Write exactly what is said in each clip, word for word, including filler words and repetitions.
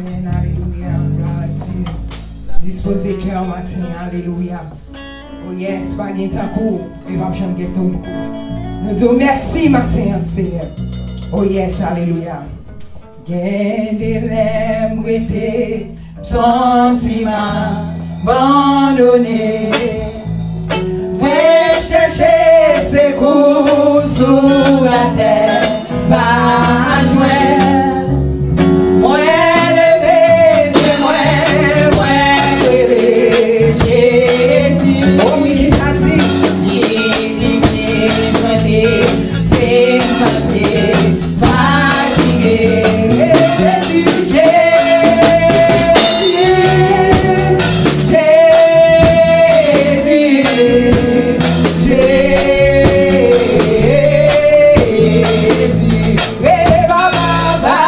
Amen, alelouya, glwa a Dye. Dispoze kè w maten, alelouya. Oh yes, pa gen tankou, e p ap janm gen tankou. Nou di w mèsi maten an, Senyè. Oh yes, alelouya. Gen de lè m rete santi m abandone. Mwen chèche sekou sou latè, pa jwenn. Mwen leve je mwen, mwen rele Jezi. O wi, ki sa l di? Li di, "Vin jwenn li, se m, pa se fatige." Jezi, Jezi, Jezi, Jezi. Rele Baba, Baba.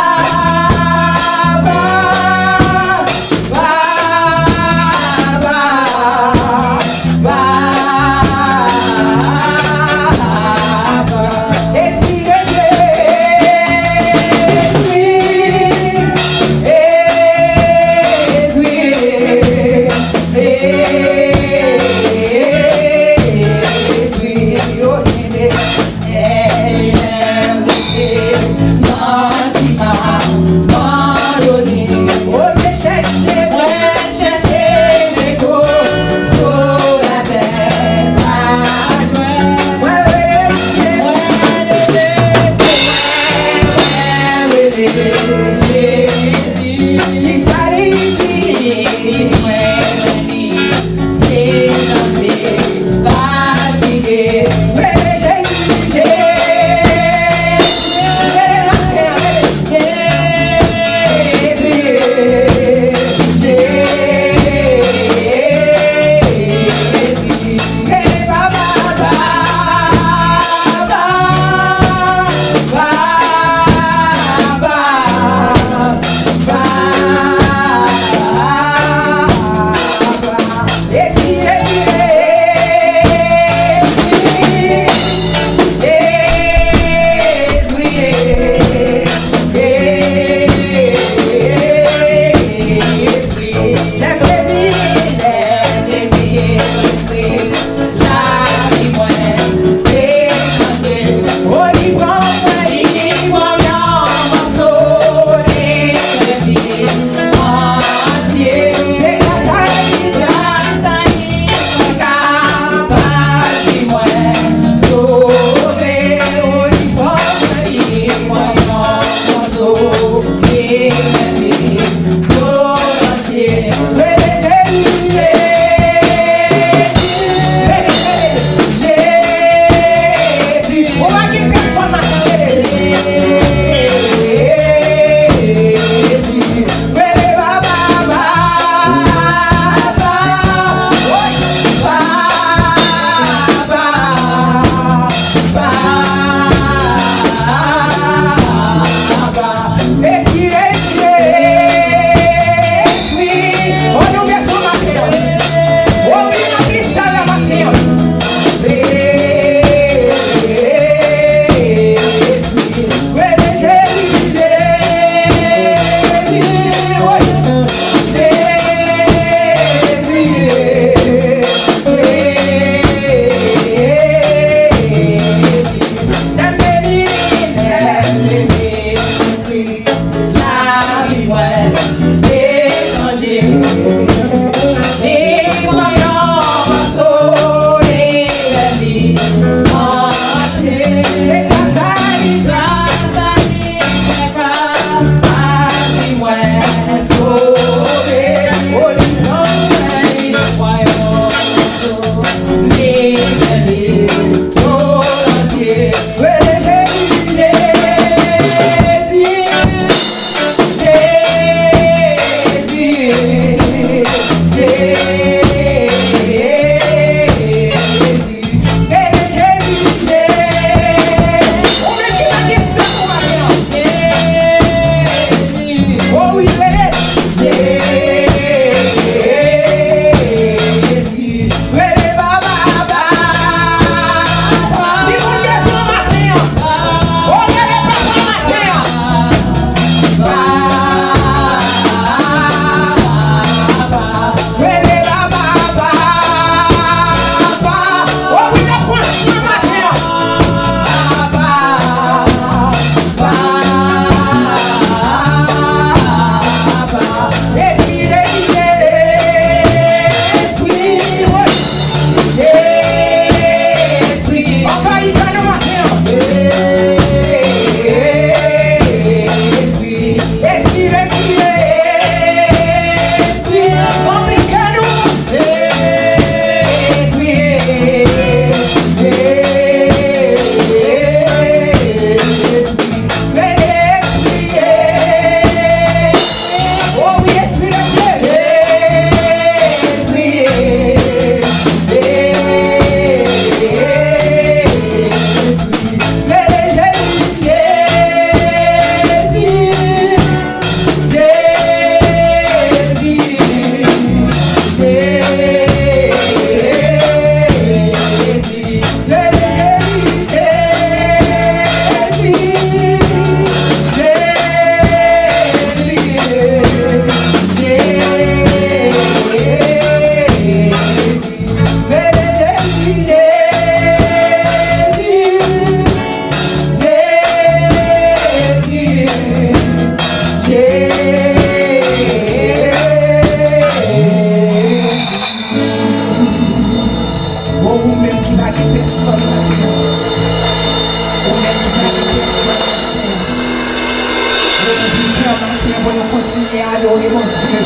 Adore Bondye.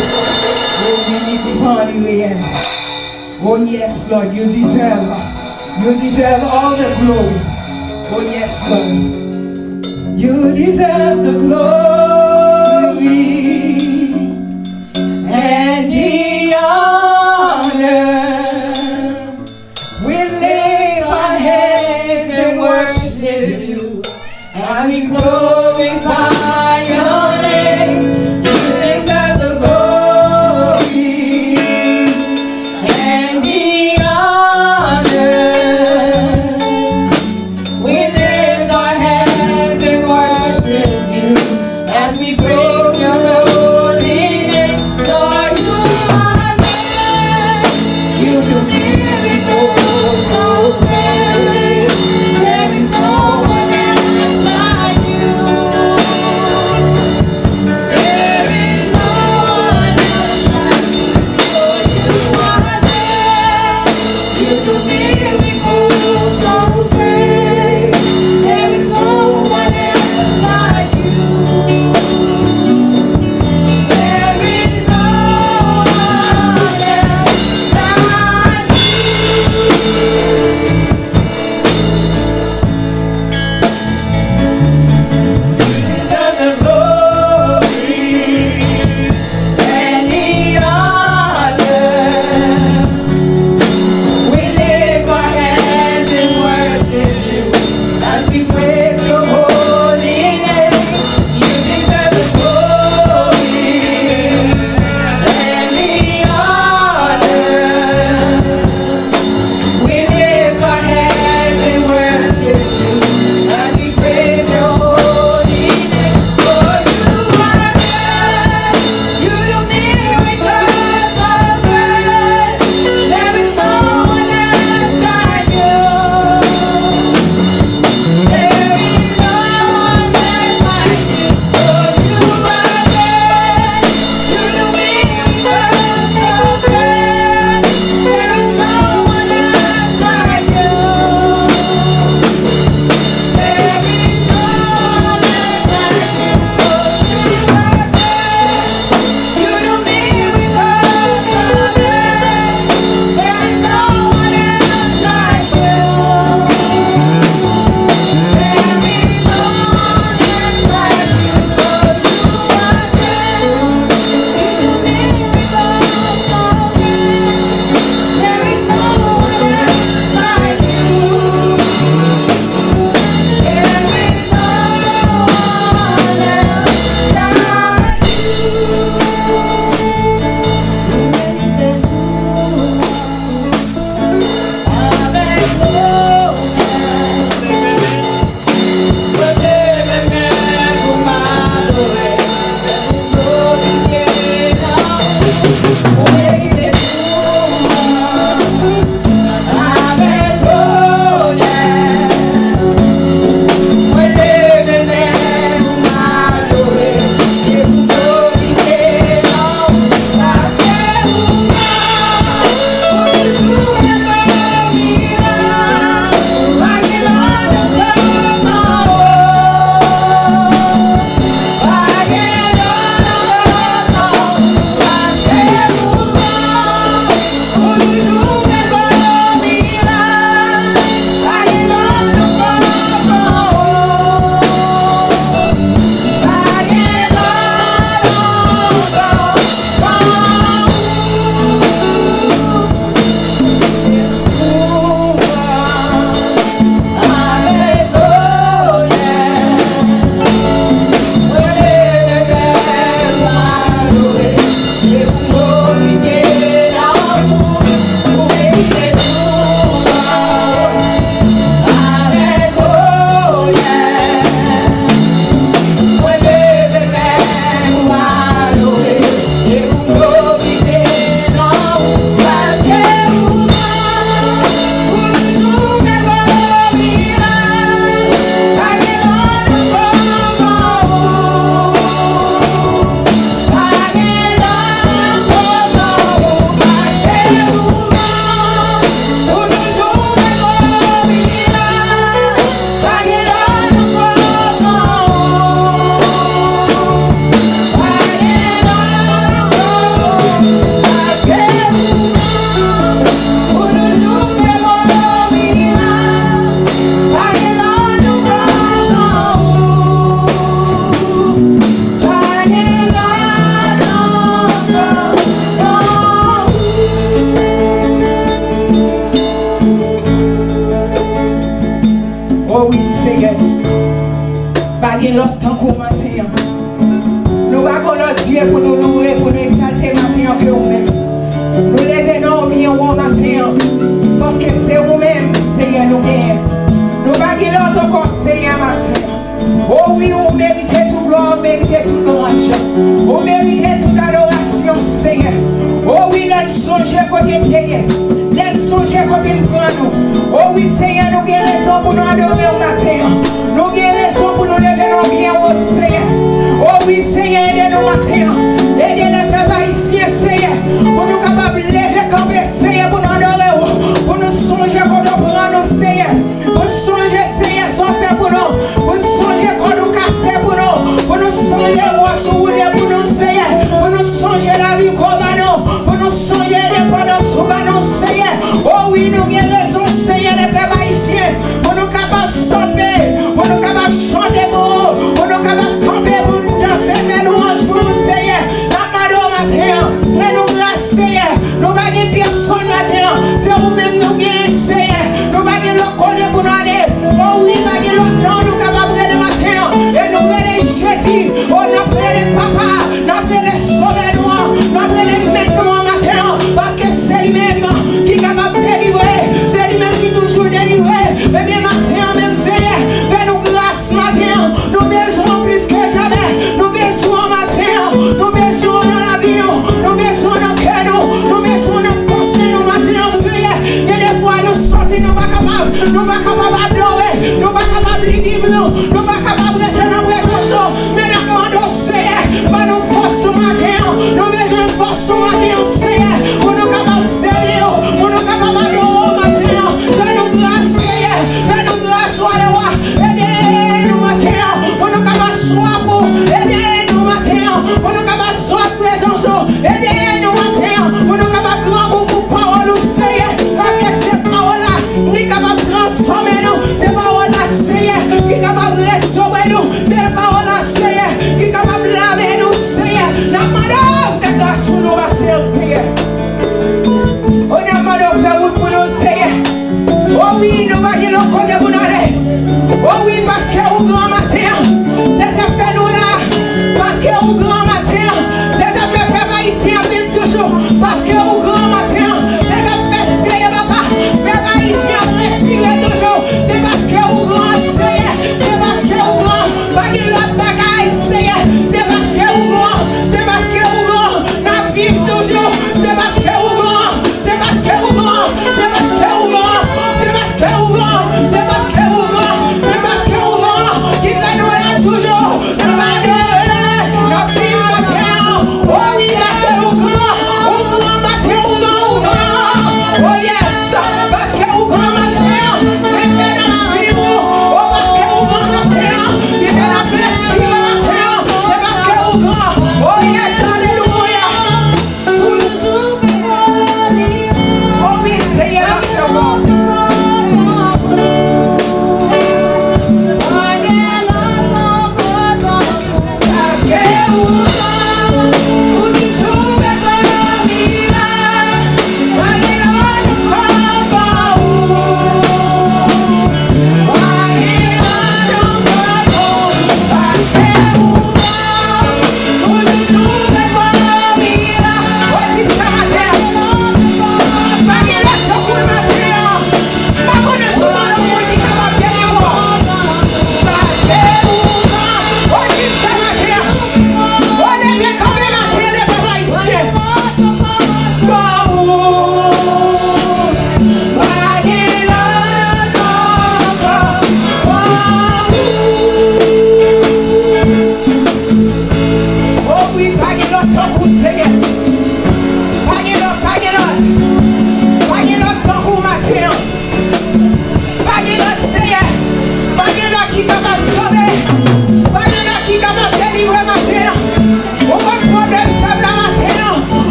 Oh, wi, li vivan, li reyèl. Oh, yes, Lord, you deserve, you deserve all the glory. Oh, yes, Lord. You deserve the glory and the honor. We lift our hands and worship you as we glorify your name. You deserve the glory and the honor. We lift our hands and worship you as we praise your holy name. Lord, you are great. You do miracles so great. There is no one else like you. There is no one else like you. For you are great. You do miracles so great. There is no one else like you. There is no one else like you. You deserve the glory and the honor. We lift our hands and worship you as we praise your holy name. You deserve the glory and the honor. We lift our hands and worship you as we praise your holy name. For you are great. You do miracles so great. There is no one else like you. There is no one else like you. For you are great. You do miracles so great. There is no one else like you. There is no one else like you. For you are great. You do miracles so great. There is no one else like you. There is no one else like you. For you are great. You do miracles so great. There is no one else like you. There is no one else like you. Ou merite louanj avèk onè. Mwen leve men pou m adore, pou m glorifye non ou. Ou merite louanj avèk onè. Mwen leve men pou m adore, e pou m glorifye non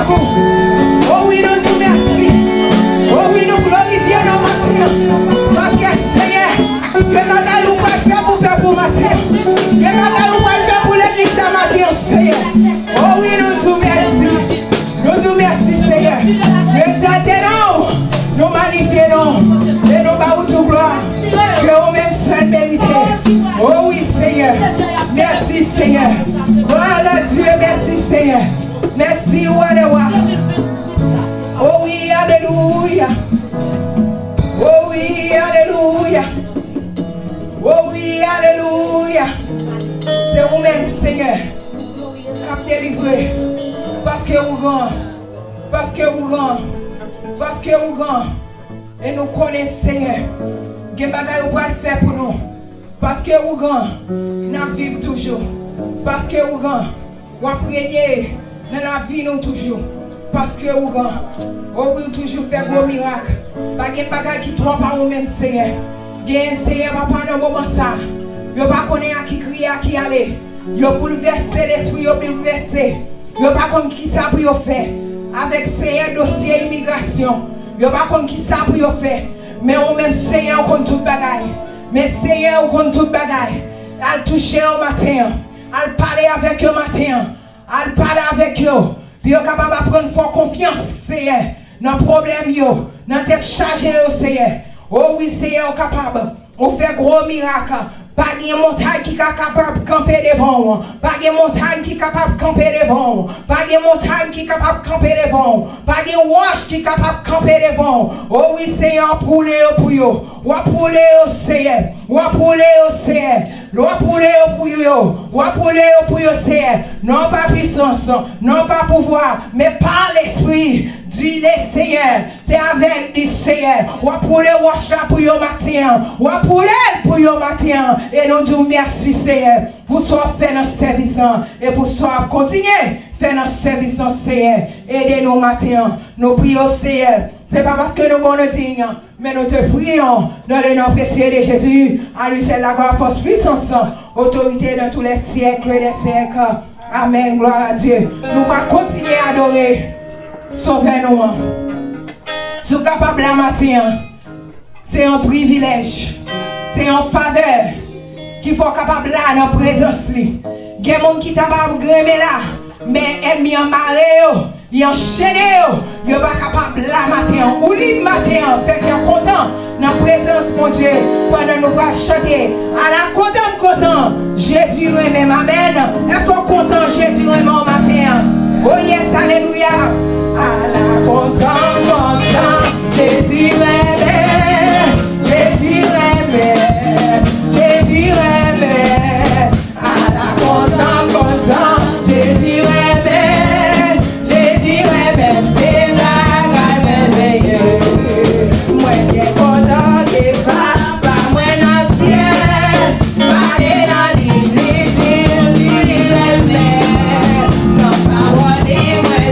Oh wi, nou di w mèsi. Oh wi, nou glorifye non maten an. Paske, Senyè, gen bagay ou pral fè pou pèp ou maten an. Gen bagay ou pral fè pou legliz sa maten an, Senyè. Oh wi, nou di w mèsi. Nou di w mèsi, Senyè. Nou egzalte non w. Nou magnifye non w. E nou ba ou tout glwa ke ou menm sèl merite. Oh wi, Senyè. Mèsi, Senyè. Gloire à Dieu, mèsi, Senyè. Mèsi, Wa dè Wa. Oh wi, alelouya. Oh wi, alelouya. Oh wi, alelouya. Se ou menm, Senyè, k ap delivre. Paske ou gran. Paske ou gran. Paske ou gran. E nou konnen, Senyè, gen bagay ou pral fè pou nou. Paske ou gran, n ap viv toujou. Paske ou gran, w ap renye nan lavi nou toujou. Paske ou gran, o wi, ou toujou fè gwo mirak. Pa gen bagay ki twò pa ou menm, Senyè. Gen, Senyè, papa, nan moman sa, yo pa konnen a ki kriye, a ki ale. Yo boulvèse, lespri yo boulvèse. Yo pa konn kisa pou yo fè. Avèk, Senyè, dosye imigrasyon, yo pa konn kisa pou yo fè. Men ou menm, Senyè, ou konn tout bagay. Men, Senyè, ou konn tout bagay. Al touche yo maten an. Al pale avèk yo maten an. Al pale avèk yo. Pou yo kapab aprann fè w konfyans, Senyè, nan pwoblèm yo, nan tèt chaje yo, Senyè. O wi, Senyè, ou kapab. Ou fè gwo mirak. Pa gen montay ki ka kapab kanpe devan w. Pa gen montay ki kapab kanpe devan w. Pa gen montay ki kapab kanpe devan w. Pa gen wòch ki kapab kanpe devan w. O wi, Senyè, w ap woule yo pou yo. W ap woule yo, Senyè. W ap woule yo, Senyè. W ap woule yo pou yo. W ap woule yo pou yo, Senyè. Non pa pwisans, non pa pouvwa, men pa Lespri. Di le Senyè, se avèk li, Senyè. W ap woule wòch la pou yo maten an. W ap woule l pou yo maten an. E nou di w mèsi, Senyè, pou sa w ap fè nan sèvis lan. E pou sa w ap kontinye fè nan sèvis lan, Senyè. Ede nou maten an. Nou priye w, Senyè. Se pa paske nou bon, nou diy, men nou te priye w dans le nom précieux de Jésus. À lui seul la gloire, force, puissance, autorité dans tous les siècles des siècles. Amèn, glwa a Dye. Nou va kontinye adore Sovè nou an. Si w kapab la maten an, se yon privilèj, se yon favè ki fè w kapab la nan prezans li. Gen moun ki ta pa renmen la, men ènmi an mare yo, li anchene yo, yo pa kapab la maten an. Ou lib maten an, fè kè w kontan nan prezans Bondye pandan nou pral chante. Ala kontan m kontan, Jezi renmen m. Amèn. Èske w kontan Jezi renmen w maten an? Oh yes, alelouya. Ala kontan m kontan, Jezi renmen, Jezi renmen, Jezi renmen. Ala kontan, kontan, Jezi renmen, Jezi renmen m, se bagay mèveye. Mwen byen kontan ke papa mwen nan syèl pale nan liv li, di m li, li renmen. Nan pawòl li, mwen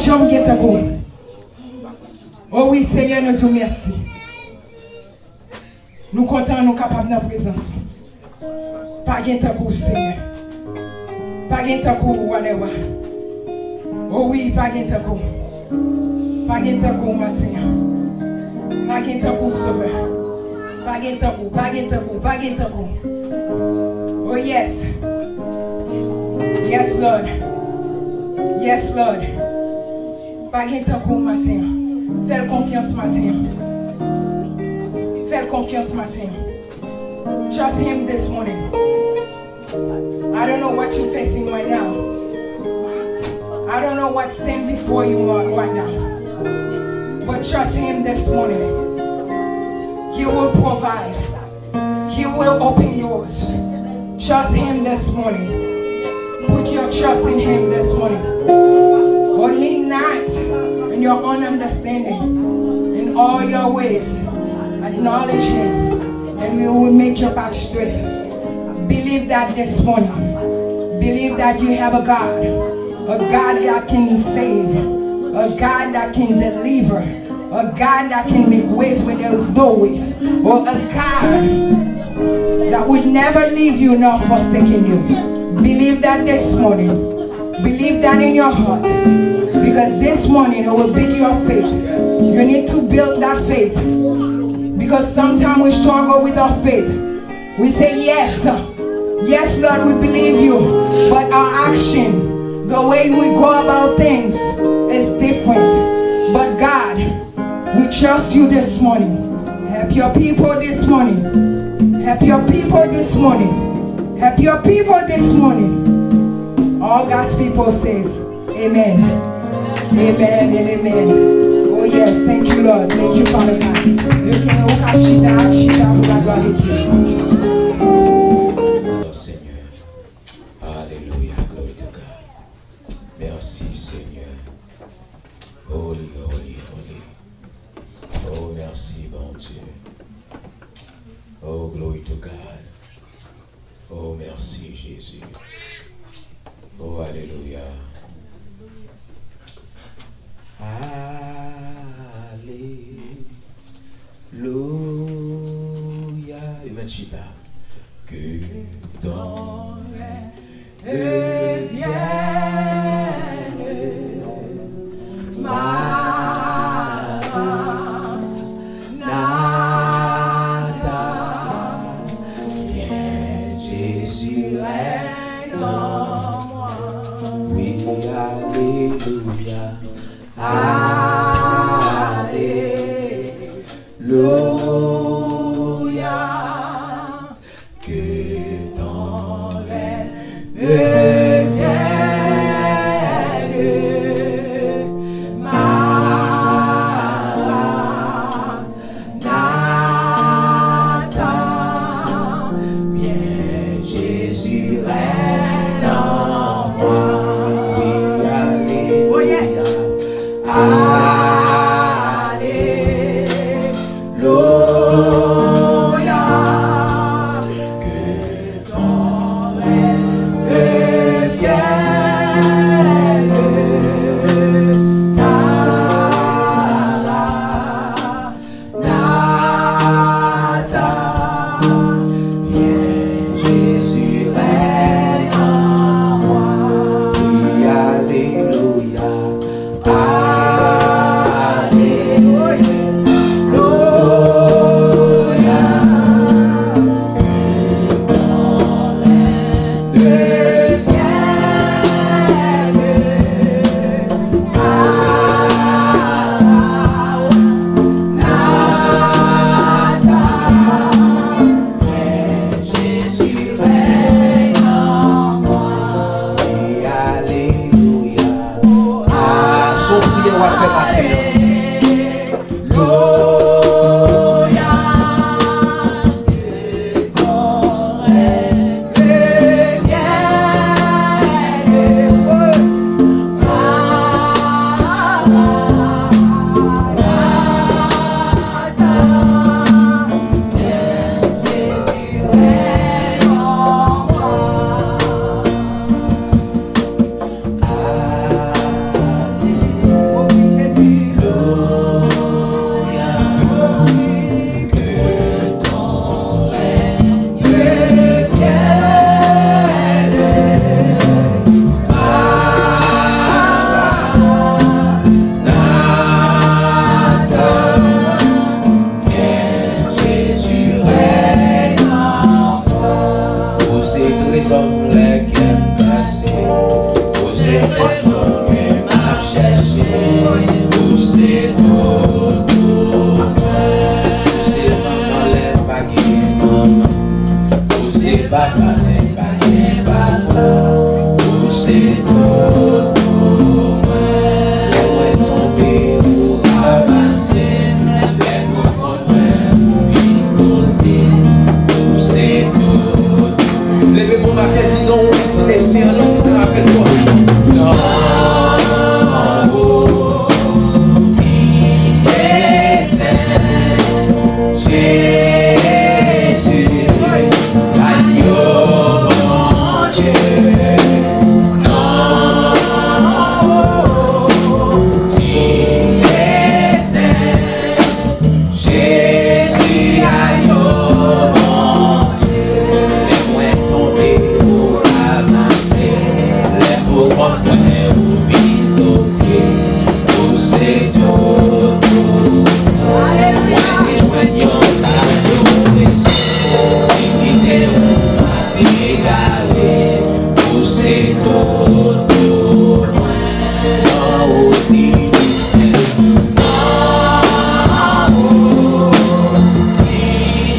Janm gen tankou w. O wi, Senyè, nou di w mèsi. Nou kontan nou kapab nan prezans ou. Pa gen tankou w, Senyè. Pa gen tankou w, Wa dè wa. O wi, pa gen tankou w. Pa gen tankou w maten an. Pa gen tankou w, Sovè. Pa gen tankou w, pa gen tankou w, pa gen tankou w. Oh yes. Yes, Lord. Yes, Lord. Pa gen tankou w maten an. Fè l konfyans maten an. Fè l konfyans maten an. Trust him this morning. I don't know what you're facing right now. I don't know what stand before you right now. But trust him this morning. He will provide. He will open doors. Trust him this morning. Put your trust in him this morning. Lean not in your own understanding. In all your ways, acknowledge him, and he will make your path straight. Believe that this morning. Believe that you have a God. A God that can save. A God that can deliver. A God that can make ways where there is no ways. Or a God that would never leave you nor forsaken you. Believe that this morning. Believe that in your heart. Because this morning it will build your faith. You need to build that faith. Because sometimes we struggle with our faith. We say yes. Yes, Lord, we believe you. But our action, the way we go about things, is different. But God, we trust you this morning. Help your people this morning. Help your people this morning. Help your people this morning. All God's people says, Amen. Amen and amen. Oh yes, thank you, Lord. Thank you, Father God. Ou ka chita, chita pou la gloire de Dieu. Seigneur. Alelouya, glory to God. Mèsi, Senyè. Holy, holy, holy. Oh, mèsi, Bondye. Oh, glory to God. Oh, mèsi, Jezi. Oh, alelouya. Alelouya. Yo mèt chita. Que ton règne vienne, Maranatha, viens Jésus, règne en moi. Oui, alelouya, alelouya. Que ton règne vienne. Ou se papa, men pa gen papa. Ou se tout pou mwen. Lè mwen tonbe, ou ranmase m. Lè nou kont mwen, ou vin kote m. Ou se tout. Leve bon maten, di non, wi, ti mesye, ann di sa avèk mwen. Non, ou ti mesye. Jezi, agno Bondye, non ti mesye. Jezi, agno Bondye, lè mwen tonbe, ou ranmase, lè pou kont mwen, ou vin kote m. Ou se tout pou mwen. Mwen te jwenn yon kado prese. Si m kite ou, m ap egare. Ou se tout pou mwen. Non ou ti mesye. Non ou ti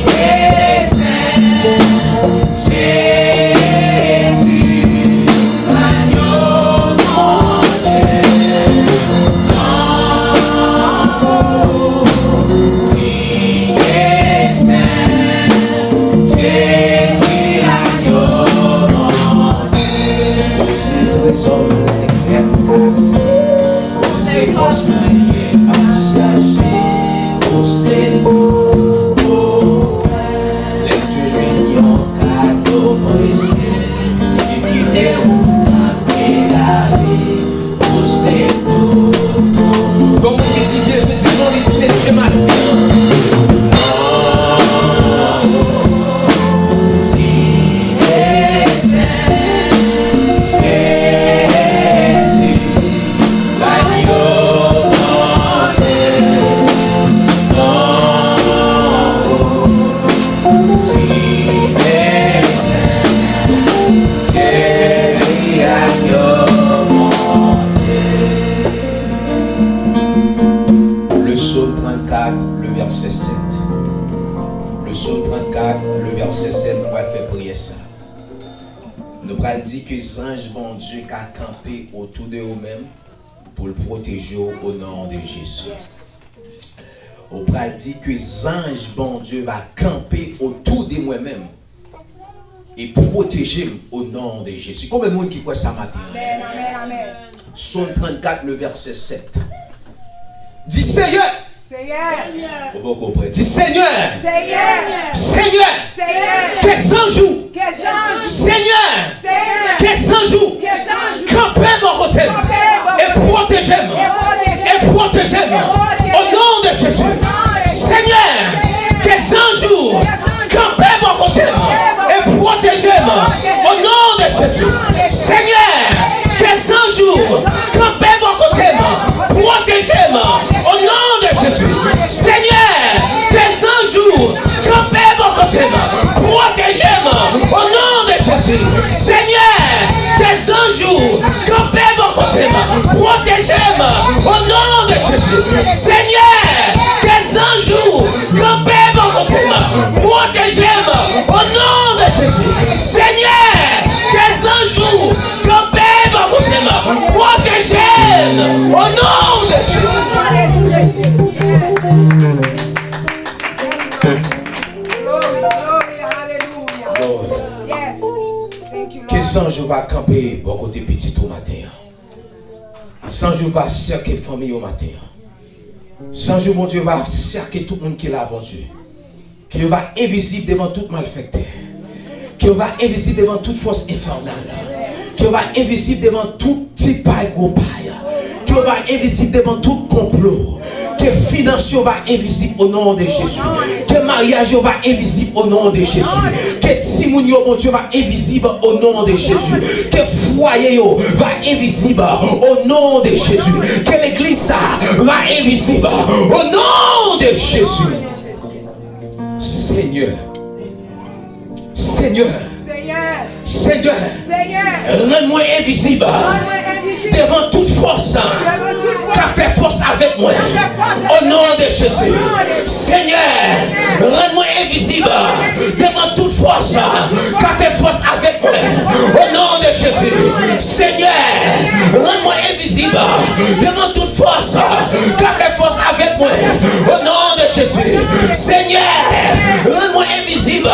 mesye. Jezi, agno Bondye, non ou ti mesye. Jezi, agno Bondye. Ou se trezò m lè kè m kase. Ou se fòs mwen ke m ap chache. Ou se tout pou mwen. Lè m te jwenn yon kado presye, si m kite ou, m ap egare. Ou se tout pou mwen. Kòm moun ki di, Jezi di non li, di mesye maten an. Ti mesye, Jezi, agno Bondye, non ou ti mesye. Jezi, agno Bondye. Le psaume trente-quatre, le verset sept. Le psaume trente-quatre, le verset sept, nou pral fè priyè sa. Nou pral di ke zanj Bondye ka kanpe otou de ou menm pou l pwoteje w o non de Jezi. Ou pral di ke zanj Bondye va kanpe otou de mwen menm e pwoteje m o non de Jezi. Konbyen moun ki kwè sa maten an? Amen, amen, amen. Sòm trannkat, le vèsè sèt. Di, Seyè, Seyè. Ou poko prè. Di, Senyè. Senyè. Senyè. Senyè. Ke zanj ou. Ke zanj ou. Senyè. Senyè. Ke zanj ou. Ke zanj ou. Kanpe bò kote m. Kanpe bò kote m. E pwoteje m. E pwoteje m. E pwoteje m. E pwoteje m. O non de Jezi. O non de Jezi. Senyè. Senyè. Ke zanj ou. Ke zanj ou. Kanpe bò kote m. Kanpe bò kote m. E pwoteje m. Pwoteje m. O non de Jezi. O non de Jezi. Senyè. Ke zanj ou. Ke zanj ou. Kanpe bò kote m. Pwoteje m. O non de Jezi. Senyè, ke zanj ou kanpe bò kote m. Pwoteje m. O non de Jezi. Senyè, ke zanj ou kanpe bò kote m. Pwoteje m. O non de Jezi. Senyè, ke zanj ou kanpe bò kote m. Pwoteje m. O non de Jezi. Senyè, ke zanj ou kanpe bò kote m. Pwoteje m. O non de Jezi. Glory, glory, hallelujah. Glory. Yes. Thank you, Lord. Ke zanj ou va kanpe bò kote pitit ou maten an. Zanj ou va sèke fanmi yo maten an. Zanj ou, Bondye, va sèke tout moun ki la, Bondye. Ke yo va envizib devan tout malfektè. Ke yo va envizib devan tout fòs enfènal. Ke yo va envizib devan tout ti pay, gwo pay. Ke yo va envizib devan tout konplo. Ke finans yo va envizib o non de Jezi. Ke maryaj yo va envizib o non de Jezi. Ke timoun yo, Bondye, va envizib o non de Jezi. Ke fwaye yo va envizib o non de Jezi. Ke legliz sa va envizib o non de Jezi. Senyè. Senyè. Senyè. Senyè. Senyè. Rann mwen envizib. Rann mwen envizib. devan tout fòs k ap fè fòs avèk mwen. O non de Jezi. Senyè, rann mwen envizib devan tout fòs k ap fè fòs avèk mwen. O non de Jezi. Senyè, rann mwen envizib devan tout fòs k ap fè fòs avèk mwen. O non de Jezi. Senyè, rann mwen envizib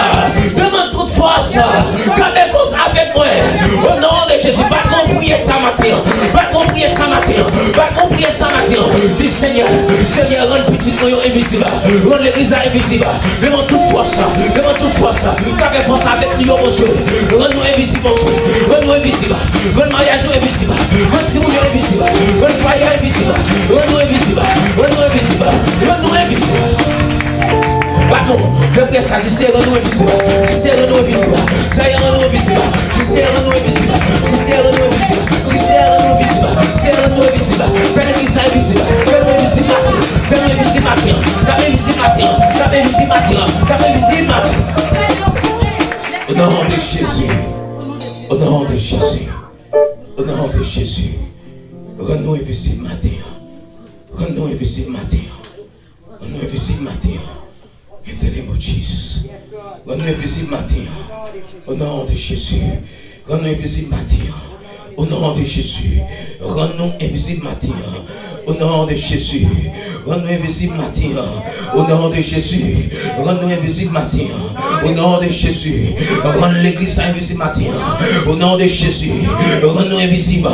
devan tout fòs k ap fè fòs avèk mwen. O non de Jezi, bat mwen priye sa maten an. Bat mwen priye sa maten an. Bat mwen priye sa maten an. Di, Senyè, Senyè, rann pitit mwen yo envizib. Rann legliz la envizib devan tout fòs, devan tout fòs k ap fè fòs avèk nou yo, Bondye. Rann nou envizib, Bondye. Rann nou envizib. Rann maryaj nou envizib. Rann timoun yo envizib. Rann fwaye yo envizib. Rann nou envizib. Rann nou envizib. Rann nou envizib. Bat nou. Fè priyè sa. Di, Senyè, rann nou envizib. Di, Senyè, rann nou envizib. Senyè, rann nou envizib. Di, Senyè, rann nou envizib. Di, Senyè, rann nou envizib. Di, Senyè, rann nou envizib. Senyè, rann nou envizib. Fè legliz la envizib. Fè nou envizib maten. Fè nou envizib maten. N ap envizib maten. N ap envizib maten. N ap envizib maten. O non de Jezi. O non de Jezi. O non de Jezi. Rann nou envizib maten an. Rann nou envizib maten an. Rann nou envizib maten an. In the name of Jesus. Rann nou envizib maten an. O non de Jezi. Rann nou envizib maten an. O non de Jezi. Rann nou envizib maten an. O non de Jezi. Rann nou envizib maten an. O non de Jezi. Rann nou envizib maten an. O non de Jezi. Rann legliz sa envizib maten an. O non de Jezi. Rann nou envizib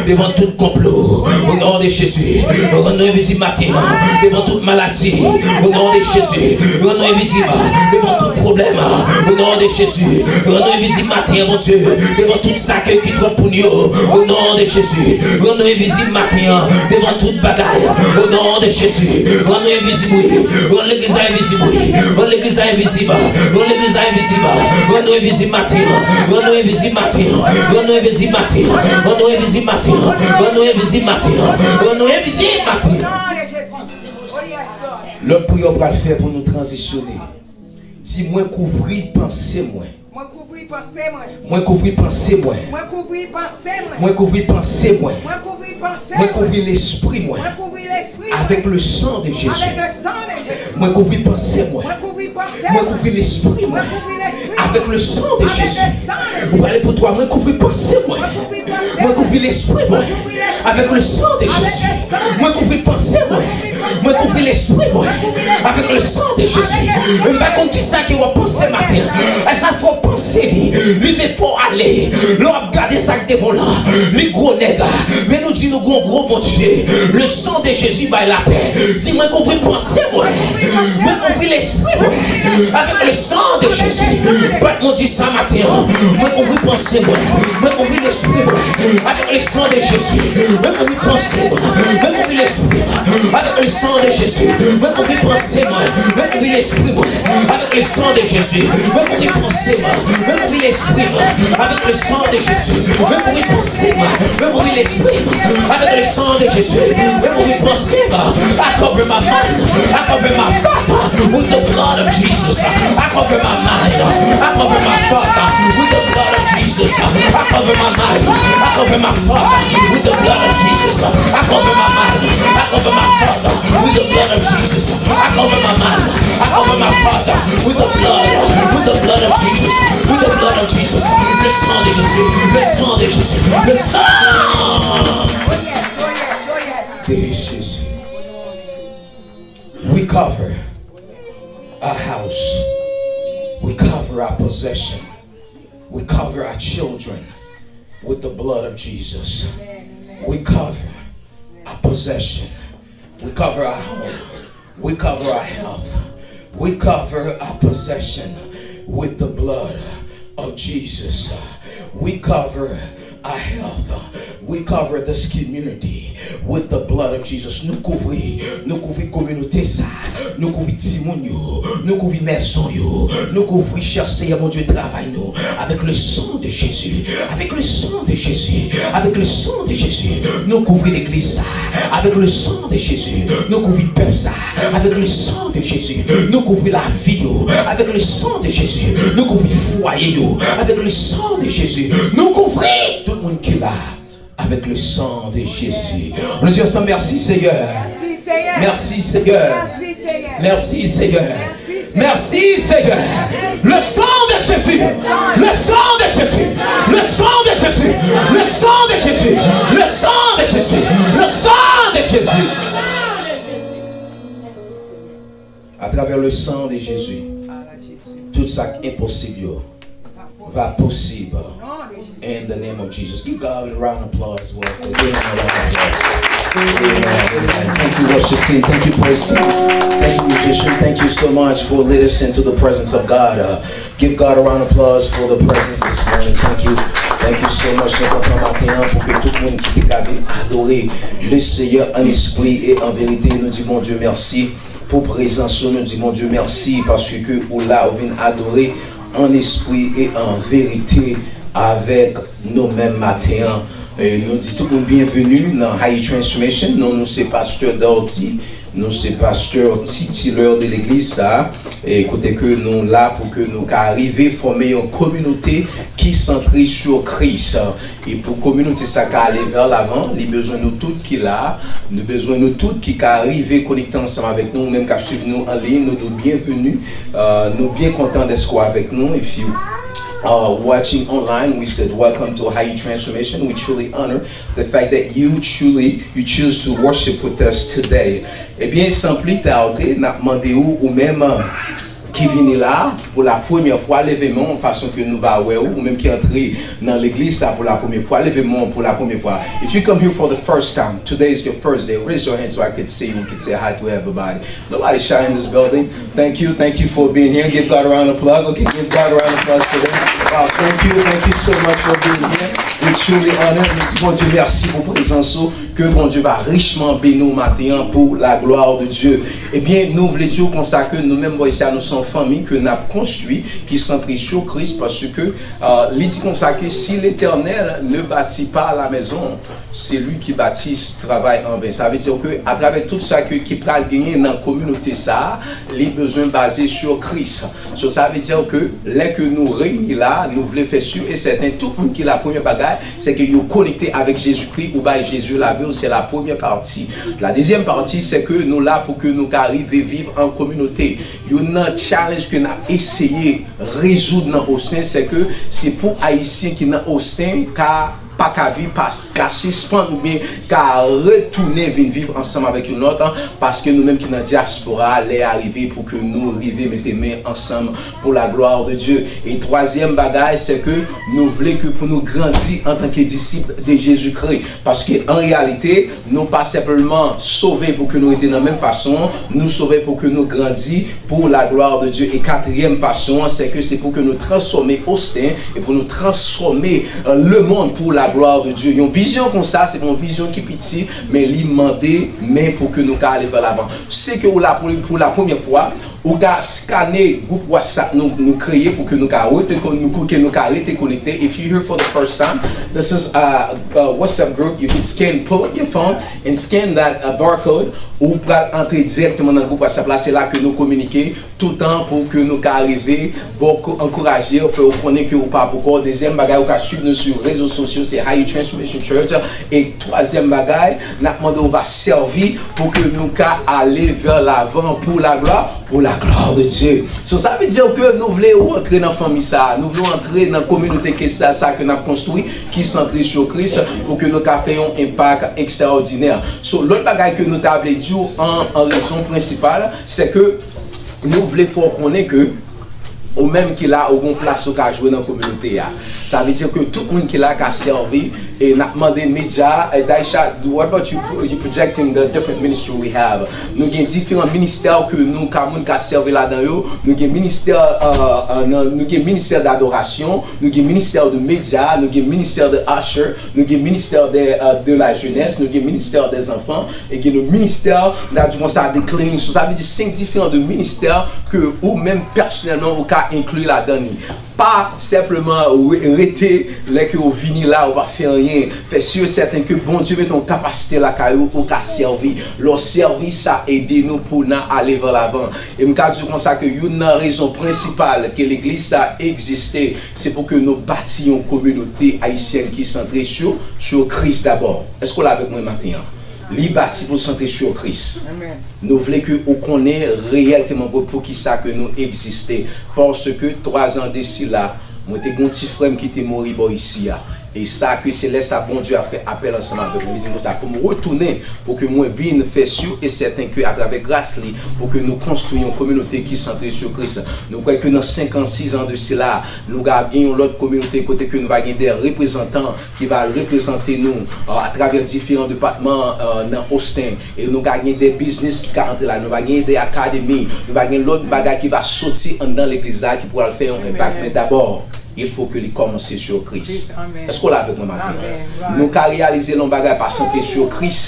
devan tout konplo. O non de Jezi. Rann nou envizib maten an. Devan tout maladi. O non de Jezi. Rann nou envizib devan tout pwoblèm. O non de Jezi. Rann nou envizib maten an, Bondye. Devan tout sa ke ki twòp pou nou yo. O non de Jezi. Rann nou envizib maten an. Devan tout bagay. O non de Jezi. Rann nou envizib, wi. Rann legliz la envizib, wi. Rann legliz la envizib. Rann legliz la envizib. Rann nou envizib maten an. Rann nou envizib maten an. Rann nou envizib maten an. Rann nou envizib maten an. Rann nou envizib maten an. Rann nou envizib maten an. Lòt priyè w pral fè pou nou tranzisyone. Di, mwen kouvri panse mwen. Mwen kouvri panse mwen. Mwen kouvri panse mwen. Mwen kouvri panse mwen. Mwen kouvri panse mwen. Mwen kouvri panse mwen. Mwen kouvri lespri mwen. Mwen kouvri lespri mwen. Avèk le sang de Jésus. Avèk le sang de Jésus. Mwen kouvri panse mwen. Mwen kouvri panse mwen. Mwen kouvri lespri mwen. Mwen kouvri lespri mwen. Avèk le sang de Jésus. Avèk le sang de Jésus. Ou pale pou twa, mwen kouvri panse mwen. Mwen kouvri panse mwen. Mwen kouvri lespri mwen. Mwen kouvri lespri mwen. Avèk le sang de Jésus. Avèk le sang de Jésus. Mwen kouvri panse mwen. Mwen kouvri lespri mwen avèk le sang de Jezi. M pa konn kisa ke w ap panse maten an. Sa fò w panse li, li vle fè w ale. Lè w ap gade sa k devan w lan, li gwo nèg la. Men nou di nou gon gwo Bondye. Le sang de Jésus bay lapè. Di, mwen kouvri panse mwen. Mwen kouvri lespri mwen avèk le sang de Jésus. Bat mwen di sa maten an. Mwen kouvri panse mwen. Mwen kouvri lespri mwen. Avèk le sang de Jésus. Mwen kouvri panse mwen. Mwen kouvri lespri mwen. Avèk le sang de Jésus. Mwen kouvri panse mwen. Mwen kouvri lespri mwen. Avèk le sang de Jésus. Mwen kouvri panse mwen. Mwen kouvri lespri mwen. Avèk le sang de Jésus. Mwen kouvri panse mwen. Mwen kouvri lespri mwen. Avèk le sang de Jésus. Mwen kouvri panse mwen. I cover my mind. I cover my thought with the blood of Jesus. I cover my mind. I cover my thought with the blood of Jesus. I cover my mind. I cover my thought with the blood of Jesus. I cover my mind. I cover my thought with the blood of Jesus. I cover my mind. I cover my thought with the blood, with the blood of Jesus. With the blood of Jesus. Le sang de Jésus. Le sang de Jésus. Le sang de Jésus. We cover our house. We cover our possession. We cover our children with the blood of Jesus. We cover our possession. We cover our home. We cover our health. We cover our possession with the blood of Jesus. We cover our health. We cover this community with the blood of Jesus. Nou kouvri, nou kouvri kominote sa. Nou kouvri timoun yo. Nou kouvri mezon yo. Nou kouvri, chè Seyè Bondye, travay nou avèk le sang de Jésus. Avèk le sang de Jésus. Avèk le sang de Jésus. Nou kouvri legliz sa avèk le sang de Jésus. Nou kouvri pèp sa avèk le sang de Jésus. Nou kouvri lavi yo avèk le sang de Jésus. Nou kouvri fwaye yo avèk le sang de Jésus. Nou kouvri tout moun ki la avec le sang de Jésus. On nous dit ensemble, merci Seigneur. Merci Seigneur. Merci Seigneur. Merci Seigneur. Le sang de Jésus. Le sang de Jésus. Le sang de Jésus. Le sang de Jésus. Le sang de Jésus. Le sang de Jésus. À travers le sang de Jésus, tout sa k enposib yo va posib. In the name of Jesus. Give God a round of applause. Well, give him a round of applause. Amen. Amen. Thank you, worship team. Thank you, praise team. Thank you, musician. Thank you so much for leading us into the presence of God. Uh, give God a round of applause for the presence this morning. Thank you. Thank you so much. Nou kontan maten an pou ke tout moun ki te ka vin adore le Seyè an espri e an verite. Nou di Bondye mèsi pou prezans ou. Nou di Bondye mèsi paske ou la, ou vin adore an espri e an verite avèk nou menm maten an. E nou di tout moun byenveni nan Haï Transformation. Non nou se Pastè Darty. Nou se pastè titilè de legliz sa a. E kote ke nou la pou ke nou ka rive fòme yon kominote ki santre sou Kris. E pou kominote sa ka ale vè lavan, li bezwen nou tout ki la, nou bezwen nou tout ki ka rive konekte ansanm avèk nou, ou menm k ap swiv nou an liy, nou di w byenveni. Uh, nou byen kontan dèske w avèk nou. If you are watching online, we said welcome to Haï Transformation. We truly honor the fact that you truly, you choose to worship with us today. Ebyen, san pli tade, n ap mande w, ou menm, ki vini la pou la premyè fwa, leve men w fason ke nou va wè w, ou menm ki antre nan legliz sa pou la premyè fwa, leve men w pou la premyè fwa. If you come here for the first time, today is your first day, raise your hand so I could see you, we could say hi to everybody. Nobody shy in this building. Thank you, thank you for being here. Give God a round of applause. Okay, give God a round of applause for them. Wow, thank you, thank you so much for being here. We truly honor. Nou di Bondye mèsi pou prezans ou. Ke Bondye va richman beni w maten an pour la gloire de Dieu. Ebyen, nou vle di w konsa ke nou menm bò isi a, nou se yon fanmi ke n ap konstwi, ki santre sou Kris, paske, euh, li di konsa ke si l'Éternel ne bâtit pas la maison, c'est lui qui bâtit, travaille en vain. Sa vle di ke atravè tout sa ke, ki pral genyen nan kominote sa a, li bezwen baze sou Kris. So, sa vle di ke lè ke nou reyini la, nou vle fè si e sèten tout moun ki la, premye bagay, se ke yo konekte avèk Jezikri, ou bay Jezi lavi w, se la premye pati. La dezyèm pati, se ke nou la pou ke nou ka rive viv an kominote. Youn nan challenge ke n ap eseye rezoud nan Osten, se ke se pou Ayisyen ki nan Osten ka pa ka viv, pa ka sispann oubyen ka retounen vin viv ansanm avèk youn lòt, paske nou menm ki nan dyaspora a, lè a rive pou ke nou rive mete men ansanm pour la gloire de Dieu. E twazyèm bagay, se ke nou vle ke pou nou grandi antanke disip de Jezikri. Paske an reyalite, nou pa senpleman sove pou ke nou rete nan menm fason, nou sove pou ke nou grandi pour la gloire de Dieu. E katriyèm fason an, se ke se pou ke nou transfòme Osten e pou nou transfòme, euh, lemonn pour la gloire de Dieu. Yon vizyon konsa, se pa yon vizyon ki piti, men li mande men pou ke nou ka ale vè lavan. Si ke ou la pou, pou la premyè fwa, ou ka skane gwoup WhatsApp nou, nou kreye pou ke nou ka rete kon-, nou, pou ke nou ka rete konekte. If you here for the first time, this is a, a WhatsApp group. You can scan, pull up your phone and scan that, uh, barcode. Ou pral antre dirèkteman nan gwoup WhatsApp la. Se la ke nou kominike toutan pou ke nou ka rive bon, kou-, ankouraje w, fè w konnen ke ou pa poko. Dezyèm bagay, ou ka swiv nou sou rezo sosyo, se Haï Transformation Church. E twazyèm bagay, n ap mande w va sèvi pou ke nou ka ale vè lavan pour la gloire, pour la gloire de Dieu. So, sa vle di ke nou vle w antre nan fanmi sa, nou vle w antre nan kominote ke sa, sa ke n ap konstwi, ki santre sou Kris, pou ke nou ka fè yon enpak ekstraòdinè. So, lòt bagay ke nou ta vle di w an, an rezon prensipal, se ke nou vle fè w konnen ke ou menm ki la, ou gon plas ou ka jwe nan kominote a. Sa vle di ke tout moun ki la ka sèvi, e n ap mande medya, e Daisha, what about you, you projecting the different ministry we have? Nou gen diferan ministè ke nou ka, moun ka sèvi ladan yo. Nou gen ministè, euh, euh, nan, nou gen ministè d'adorasyon, nou gen ministè de medya, nou gen ministè de usher, nou gen ministè de, euh, de la jeunesse, nou gen ministè des enfants, e gen le ministè, n a di konsa, de cleaning. So, sa vle di senk diferan de ministè ke ou menm pèsonèlman ou ka enkli ladan li. Pa senpleman re- rete lè ke w vini la, ou pa fè anyen. Fè si e sèten ke Bondye mete yon kapasite lakay ou, ou ka sèvi. Lè w sèvi, sa ede nou pou n ale vè lavan. E m ka di w konsa ke youn nan rezon prensipal ke legliz sa egziste, se pou ke nou bati yon kominote ayisyèn ki santre sou, sou Kris dabò. Èske w la avèk mwen maten an? Li bati pou l santre sou Kris. Nou vle ke ou konnen reyèlteman vre poukisa ke nou egziste. Paske twa zan de sila, mwen te gen yon ti frè m ki te mouri bò isi a. E sa ke se lè sa Bondye a fè apèl ansanm avèk mwen. Li di m konsa pou m retounen, pou ke mwen vin fè si e sèten ke atravè gras li, pou ke nou konstwi yon kominote ki santre sou Kris. Nou kwè ke nan senk an, sis an de sila, nou va gen yon lòt kominote kote ke nou va gen de reprezantan ki va reprezante nou, euh, atravè diferan depatman, euh, nan Austin. E nou ka gen de biznis ki ka antre la, nou va gen de akademi, nou va gen lòt bagay ki va soti anndan legliz la ki pral fè yon enpak. Men dabò, il faut que li kòmanse sou Kris. Èske w la avèk mwen maten an? Nou ka reyalize lè yon bagay pa santre sou Kris,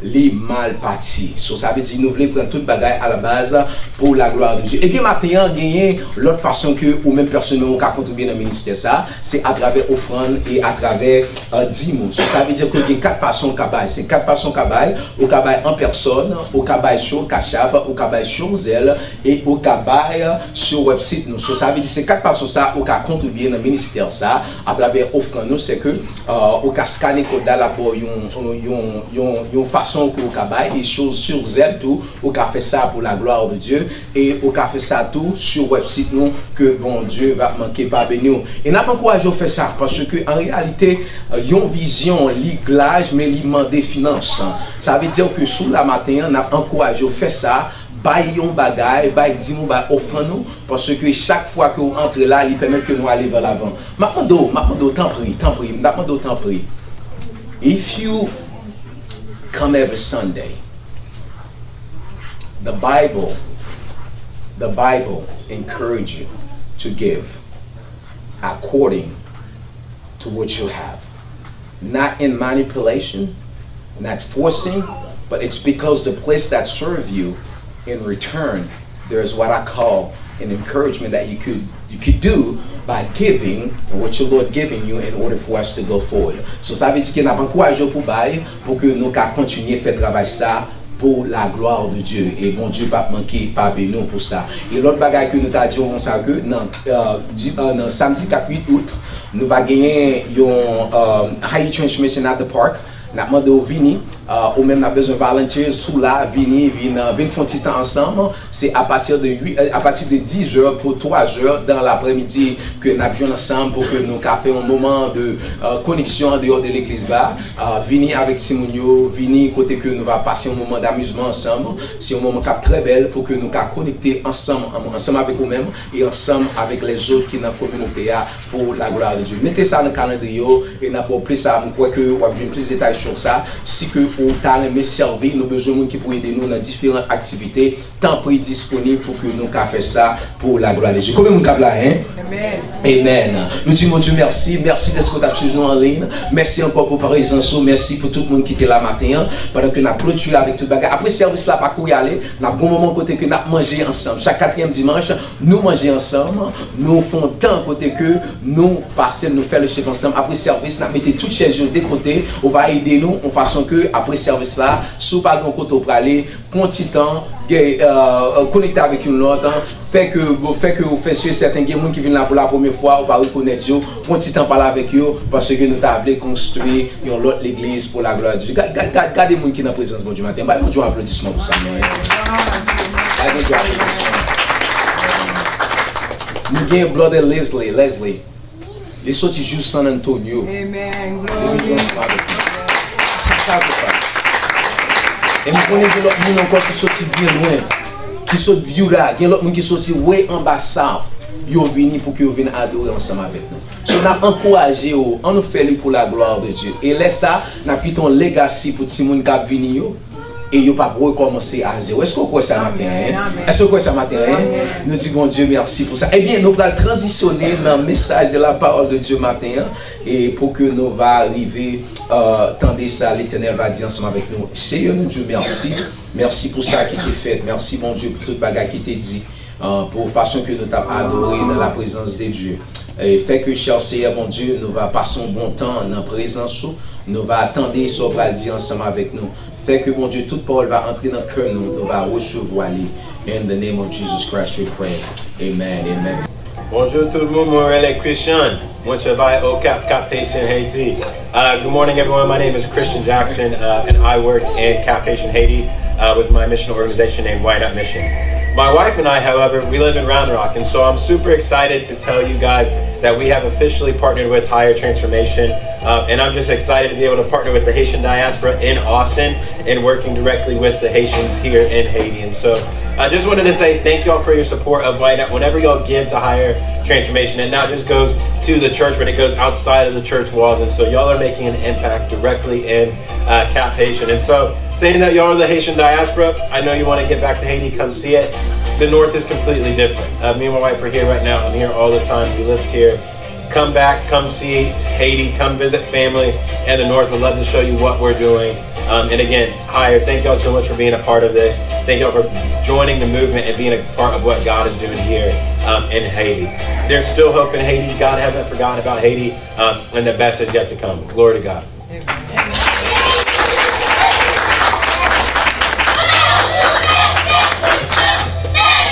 li mal pati. So, sa vle di nou vle pran tout bagay a la baz pour la gloire de Dieu. Ebyen, maten an, genyen lòt fason ke ou menm pèsonèlman ou ka kontribye nan ministè sa, se atravè ofrann e atravè, euh, dim ou. So, sa vle di ke gen kat fason ou ka bay. Se kat fason ou ka bay. Ou ka bay an pèsòn, ou ka bay sou Cash App, ou ka bay sou Zelle, e ou ka bay sou website nou. So, sa vle di se kat fason sa ou ka kontribye nan ministè sa atravè ofrann nou, se ke, euh, ou ka skane kòd la, l ap ba w yon, yon, yon, yon, yon fason ke ou ka bay, e sou, sou Zelle tou, ou ka fè sa pour la gloire de Dieu, e ou ka fè sa tou sou website nou, ke Bondye va manke pa beni w. E n ap ankouraje w fè sa, paske an reyalite, yon vizyon, li laj, men li mande finans. Sa vle di ke si w la maten an, n ap ankouraje w fè sa, bay yon bagay, bay dim ou, bay ofrann ou, paske chak fwa ke w antre la, li pèmèt ke nou ale vè lavan. M ap mande w, m ap mande w, tanpri, tanpri, m ap mande w, tanpri. If you come every Sunday, the Bible, the Bible encourage you to give according to what you have. Not in manipulation, not forcing, but it's because the place that serve you, in return, there is what I call an encouragement that you could you could do by giving what your Lord giving you in order for us to go forward. So sa vle di ke n ap ankouraje w pou bay, pou ke nou ka kontinye fè travay sa pour la gloire de Dieu. E Bondye p ap manke pa beni w pou sa. E lòt bagay ke nou ta di w konsa ke nan, euh, di, euh, nan samdi kat uit out, nou va genyen yon, euh, Haiti Transformation at the Park. N ap mande w vini, euh, ou menm n ap bezwen volunteers, si w la, vini, vin, euh, vin fè yon ti tan ansanm. Se apati de uit, euh, apati de diz è pou twa è dan lapremidi ke n ap jwenn ansanm pou ke nou ka fè yon moman de, euh, koneksyon andeyò de legliz la. Ah, vini avèk timoun yo, vini kote ke nou va pase yon moman damizman ansanm. Se yon moman k ap trè bèl pou ke nou ka konekte ansanm, an- ansanm avèk ou menm e ansanm avèk lèzòt ki nan kominote a pour la gloire de Dieu. Mete sa nan kalandriye w e n ap ba w plis, sa, m kwè ke w ap jwenn plis detay sou sa. Si ke ou ta renmen sèvi, nou bezwen moun ki pou ede nou nan diferan aktivite. Tanpri disponib pou ke nou ka fè sa pour la gloire de Dieu. Konbyen moun k ap la, hein? Amen. Nou di Bondye mèsi. Mèsi dèske w t ap swiv nou an liy. Mèsi ankò pou prezans ou. Mèsi pou tout moun ki te la maten an. Pandan ke n ap klotire avèk tout bagay. Apre sèvis la, pa kouri ale. N ap gon moman kote ke n ap manje ansanm. Chak katriyèm dimanch, nou manje ansanm. Nou fè yon tan kote ke nou pase, nou fèlowship ansanm. Apre sèvis, n ap mete tout chèz yo de kote. Ou va ede nou yon fason ke apre sèvis la, si w pa gen yon kote w prale, pran ti tan, gen, euh, konekte avèk youn lòt, fè ke, fè ke ou fè si e sèten gen moun ki vin la pou la premyè fwa, ou pa rekonèt yo, pran ti tan pale avèk yo, paske nou ta vle konstwi yon lòt legliz pour la gloire de Dieu. Gad, gad, gad, gade moun ki nan prezans Bondye maten. Bay Bondye yon aplodisman pou sa, men. Bay Bondye yon aplodisman. Nou gen Brother Leslie, Leslie. Li soti jis San Antonio. Amen. Li vin jwenn ansanm avèk nou. Se sa ke sa. E m konnen gen lòt moun ankò ki soti byen lwen, ki sot Utah, gen lòt moun ki soti way anba South. Yo vini pou ke yo vin adore ansanm avèk nou. So, n ap ankouraje yo, ann nou fè li pour la gloire de Dieu. E lè sa, n ap kite yon legacy pou timoun k ap vini yo. E yo p ap rekòmanse a zewo. Èske w kwè sa maten an, hein? Èske w kwè sa maten an, hein? Nou di Bondye mèsi pou sa. Ebyen, nou pral tranzisyone nan mesaj de la parole de Dieu maten an, e pou ke nou va rive, euh, tande sa Letènèl va di ansanm avèk nou. Seyè, nou di w mèsi. Mèsi pou sa ki te fèt. Mèsi, Bondye, pou tout bagay ki te di. Euh, pou fason ke nou t ap adore dans la présence de Dieu. E fè ke, chè Seyè Bondye, nou va pase yon bon tan nan prezans ou, nou va tande sa w pral di ansanm avèk nou. Fè ke, Bondye, tout pawòl va antre nan kè nou, nou va resevwa li. In the name of Jesus Christ we pray. Amen, amen. Bonjou tout moun, mwen rele Christian. Mwen travay o Cap, Cap Haitian Haiti. Uh, good morning, everyone. My name is Christian Jackson, uh, and I work in Cap Haitian Haiti, uh, with my missional organization named White Up Missions. My wife and I, however, we live in Round Rock, and so I'm super excited to tell you guys that we have officially partnered with Higher Transformation, uh, and I'm just excited to be able to partner with the Haitian diaspora in Austin and working directly with the Haitians here in Haiti. And so I just wanted to say thank y'all for your support of White Up. Whenever y'all give to Higher Transformation, it not just goes to the church, but it goes outside of the church walls. And so y'all are making an impact directly in, uh, Cap Haitian. And so, saying that y'all are the Haitian diaspora, I know you want to get back to Haiti, come see it. The North is completely different. Uh, me and my wife are here right now. I'm here all the time. We lived here. Come back, come see Haiti, come visit family in the North. We'd love to show you what we're doing. Um, and again, Higher, thank y'all so much for being a part of this. Thank y'all for joining the movement and being a part of what God is doing here, um, in Haiti. There's still hope in Haiti. God hasn't forgotten about Haiti, um, and the best is yet to come. Glory to God.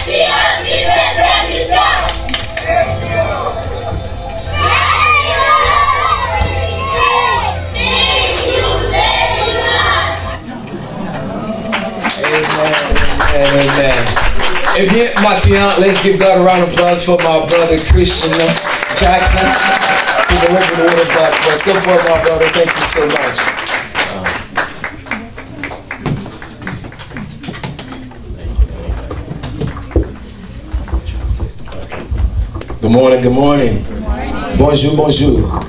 Amen, amen, amen. Ebyen, maten an, let's give God a round of applause for my brother Christian Jackson to deliver the word of God for us. Give for my brother, thank you so much. Good morning, good morning. Bonjou, bonjou.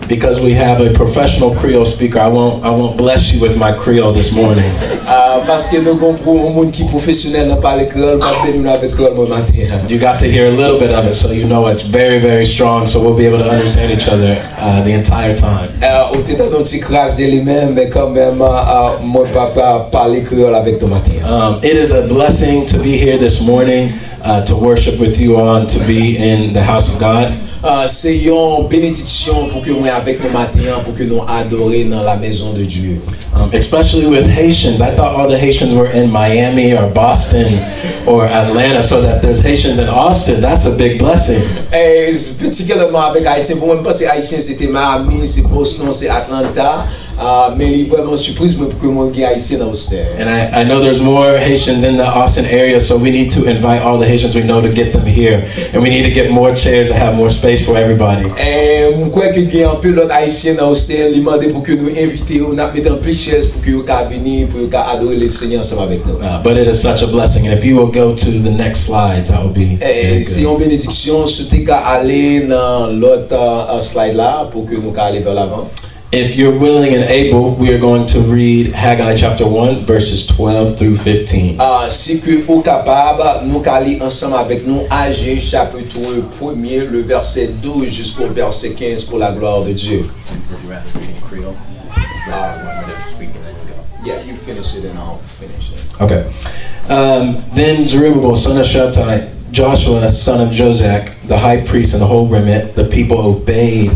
Because we have a professional Creole speaker, I won't, I won't bless you with my Creole this morning. Ah, paske nou gon pou yon moun ki pwofesyonèl nan pale kreyòl, m ap beni nou avèk kreyòl mwen maten an. You got to hear a little bit of it, so you know it's very, very strong, so we'll be able to understand each other, uh, the entire time. Ah, ou te tande yon ti kras de li menm, men kanmenm, ah, ah, mwen p ap, ah, pale kreyòl avèk nou maten an. Um, it is a blessing to be here this morning, uh, to worship with you all and to be in the house of God. Ah, se yon benediksyon pou ke mwen avèk nou maten an, pou ke nou adore nan la maison de Dieu. Um, especially with Haitians. I thought all the Haitians were in Miami or Boston or Atlanta, so that there's Haitians in Austin. That's a big blessing. E, patikilyèman avèk Ayisyen, pou mwen, m panse Ayisyen se te Miami, se Boston, se Atlanta. Ah, men li vrèman sipriz mwen pou ke mwen gen Ayisyen nan Austin. And I, I know there's more Haitians in the Austin area, so we need to invite all the Haitians we know to get them here. And we need to get more chairs and have more space for everybody. E m kwè ke gen anpil lòt Ayisyen nan Austin, li mande pou ke nou envite yo, n ap mete anpil chèz pou ke yo ka vini, pou yo ka adore Lesenyè ansanm avèk nou. Uh, but it is such a blessing. And if you will go to the next slides, that would be very good. E se yon benediksyon, si w te ka ale nan lòt, uh, uh, slide la, pou ke nou ka ale vè lavan. If you're willing and able, we are going to read Haggai chapter one, verses twelve through fifteen. Ah, si ke ou kapab, nou ka li ansanm avèk nou Aje chapit premye, le vèsè douz jisko vèsè kenz, pour la gloire de Dieu. Would you rather read in Creole? Ah. Yeah, you finish it and I'll finish it. Okay. Um, then Zerubbabel, son of Shealtiel, Joshua, son of Jozadak, the high priest and the whole remnant, the people obeyed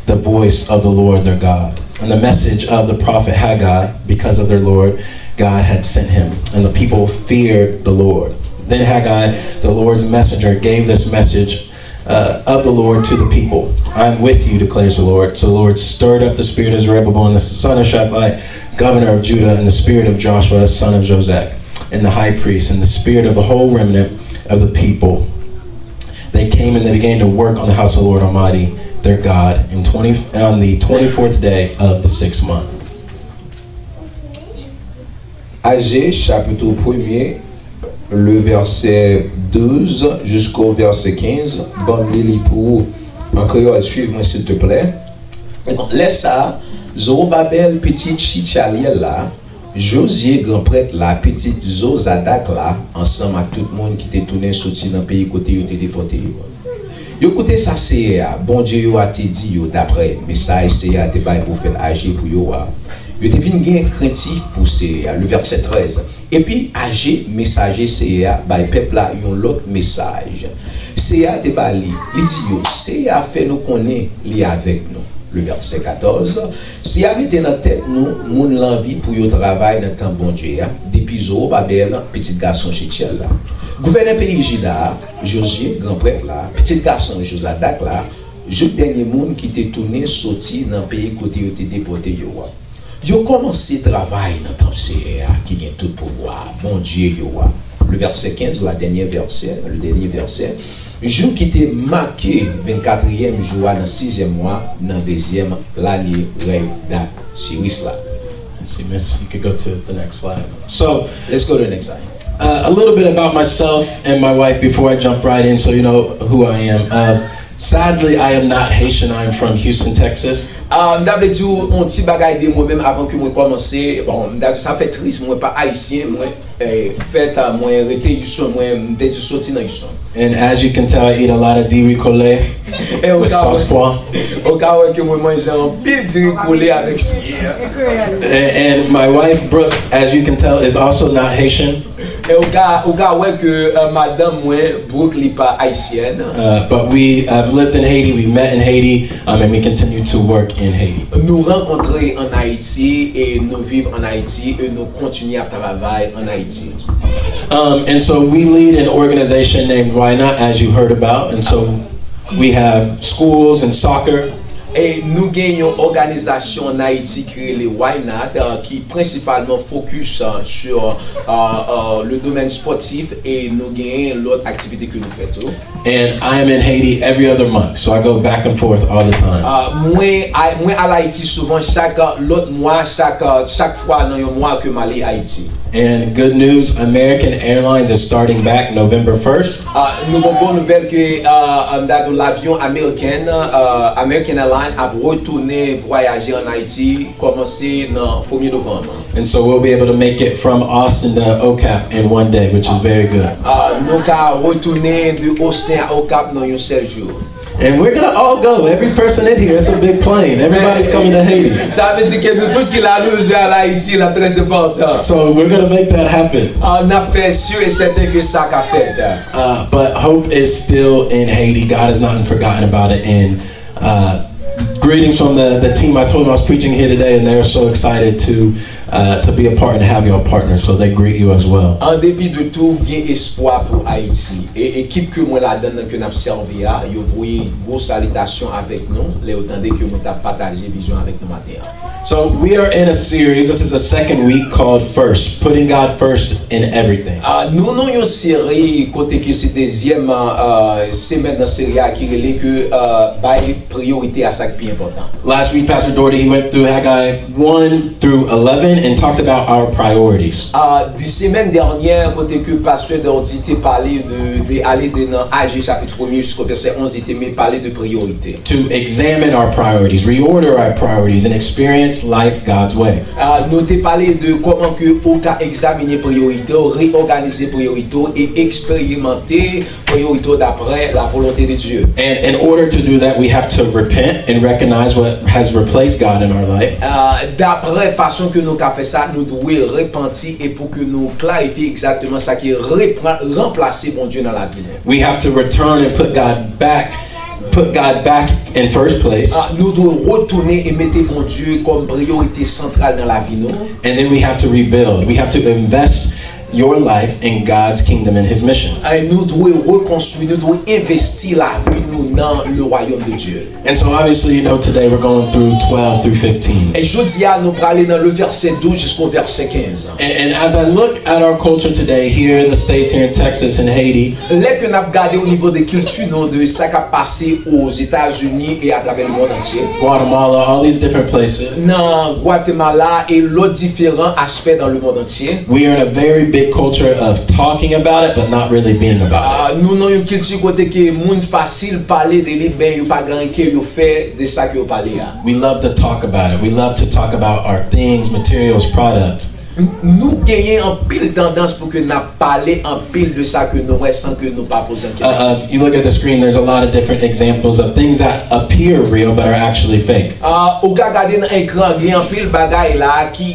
the voice of the Lord their God, and the message of the prophet Haggai, because of their Lord God had sent him. And the people feared the Lord. Then Haggai, the Lord's messenger, gave this message, uh, of the Lord to the people. "I am with you," declares the Lord. So the Lord stirred up the spirit of Zerubbabel and the son of Shealtiel, governor of Judah, and the spirit of Joshua, son of Jozadak, and the high priest, and the spirit of the whole remnant of the people. They came and they began to work on the house of the Lord Almighty, their God, in twenty, on the twenty-fourth day of the sixth month. Aje, chapit premye, le vèsè douz jisko vèsè kenz, ban m li li pou ou an kreyòl, swiv mwen, silteplè. Lè sa a, Zowobabèl, pitit Cheyaltyèl la, Jozye, gran prèt la, pitit Zozadak la, ansanm ak tout moun ki te tounen soti nan peyi kote yo te depòte yo a, yo koute sa Seyè a, Bondye yo a, te di yo, daprè mesaj Seyè a te bay pwofèt Aje pou yo a. Yo te vin gen krentif pou Seyè a. Le vèsè trèz. Epi Aje, mesaje Seyè a, bay pèp la yon lòt mesaj. Seyè a te ba li, li di yo, Seyè a fè nou konnen li avèk nou. Le verset quatorze, Seyè a mete nan tèt nou moun l anvi pou yo travay nan tanp Bondye a, depi Zowobabèl, pitit gason Cheytyèl la, gouvènè peyi Jida a, Jozye, gran prèt la, pitit gason Jozadak la, jouk dènye moun ki te tounen soti nan peyi kote yo te depòte yo a. Yo kòmanse travay nan tanp Seyè a ki gen tout pouvwa a, Bondye yo a. Le verset quinze, la dènyè vèsè, le dènye vèsè, jou ki te make vennkatriyèm jou a nan sizyèm mwa, nan dezyèm lane rèy Dasiris la. Simmons, you could go to the next slide. So, Let's go to the next slide. Uh, a little bit about myself and my wife before I jump right in so you know who I am. Uh, sadly, I am not Haitian. I am from Houston, Texas. Ah, m ta vle di w yon ti bagay de mwen menm avan ke mwen kòmanse. Bon, m ta di sa fè tris, mwen pa ayisyen, mwen eh, fèt, ah, mwen rete Houston, mwen m te di soti nan Houston. And as you can tell, I eat a lot of diri kole E ou with ka sauce wè, pois. Ou ka wè ke mwen manje anpil diri kole avèk soti. And, and my wife, Brooke, as you can tell, is also not Haitian. E ou ka, ou ka wè ke eh, madanm mwen, Brooke, li pa ayisyèn. Uh, but we have lived in Haiti, we met in Haiti, um, and we continue to work in Haiti. Nou rankontre an Ayiti e nou viv an Ayiti e nou kontinye ap travay an Ayiti. Um, and so we lead an organization named Why Not, as you heard about. And so we have schools and soccer. E nou gen yon òganizasyon an Ayiti ki rele Why Not, eh, ki prensipalman fokis eh, sur eh, eh, le domèn spòtif e nou gen lòt aktivite ke nou fè tou. And I am in Haiti every other month, so I go back and forth all the time. Ah, mwen, a- mwen al Ayiti souvan chak eh, lòt mwa, chak, eh, chak fwa nan yon mwa ke m ale Ayiti. And good news, American Airlines is starting back November first. Ah, nou gen bon nouvèl ke ah, ah, m ta di w, lavyon amerikèn, ah, American Airlines ap retounen vwayaje an Ayiti kòmanse nan premye novanm. And so we'll be able to make it from Austin to O Cap in one day, which is very good. Ah, nou ka retounen de Austin a O Cap nan yon sèl jou. And we're gonna all go. Every person in here, it's a big plane. Everybody's coming to Haiti. Sa vle di ke nou tout ki la nou bezwen al Ayiti, la trè enpòtan. So we're gonna make that happen. Ah, n ap fè si e sèten ke sa ka fèt. Uh, but hope is still in Haiti. God has not forgotten about it. And uh, greetings from the, the team. I told them I was preaching here today, and they are so excited to uh, to be a part and have your partner. So they greet you as well. An depi de tou, gen espwa pou Ayiti. E ekip ke mwen ladan nan ke n ap sèvi a, yo voye gwo salitasyon avèk nou lè yo tande ke mwen t ap pataje vizyon avèk nou maten an. So we are in a series. This is the second week called First, putting God first in everything. Ah, nou nan yon seri kote ke se dezyèm ah, semèn nan seri a ki rele ke ah, bay priyorite a sa k pi enpòtan. Last week, Pastor Doherty, he went through Haggai one through eleven and talked about our priorities. Ah, di semèn dènyè, kote ke Pastè Doherty te pale de, de ale de nan Age chapit premye jiska vèsè onz, li te men pale de priyorite. To examine our priorities, reorder our priorities, and experience life God's way. Ah, nou te pale de kòman ke ou ka egzamine priyorite w, reyòganize priyorite w e eksperimante priyorite w daprè la volonte de Dye. And in order to do that, we have to repent and recognize what has replaced God in our life. Ah, daprè fason ke nou ka fè sa, nou dwe repanti e pou ke nou klarifye egzakteman sa ki repran- ranplase Bondye nan lavi nou. We have to return and put God back, put God back in first place. Ah, nou dwe retounen e mete Bondye kòm priyorite santral nan lavi nou. And then we have to rebuild. We have to invest your life in God's kingdom and his mission. E nou dwe rekonstwi, nou dwe envesti lavi nou nan le royaume de Dieu. And so obviously, you know, today we're going through twelve through fifteen. E jodi a, nou prale nan le vèsè douz jiska vèsè kenz. And, and as I look at our culture today, here in the States, here in Texas, in Haiti, Lè ke n ap gade o nivo de kilti nou, de sa k ap pase Ozetazini e atravè lemond antye, Guatemala, all these different places, nan Gwatemala e lòt diferan aspè nan lemond antye, we are in a very big culture of talking about it, but not really being about it. ah, nou nan yon kilti kote ke moun fasil pale de li, men yo pa gen anyen ke yo fè de sa ke yo pale a. We love to talk about it. We love to talk about our things, materials, products. Nou genyen anpil tandans pou ke n ap pale anpil de sa ke nou wè san ke nou pa poze Uh, kesyon. uh, you look at the screen, there's a lot of different examples of things that appear real but are actually fake. Ah, ou ka gade nan ekran, gen anpil bagay la ki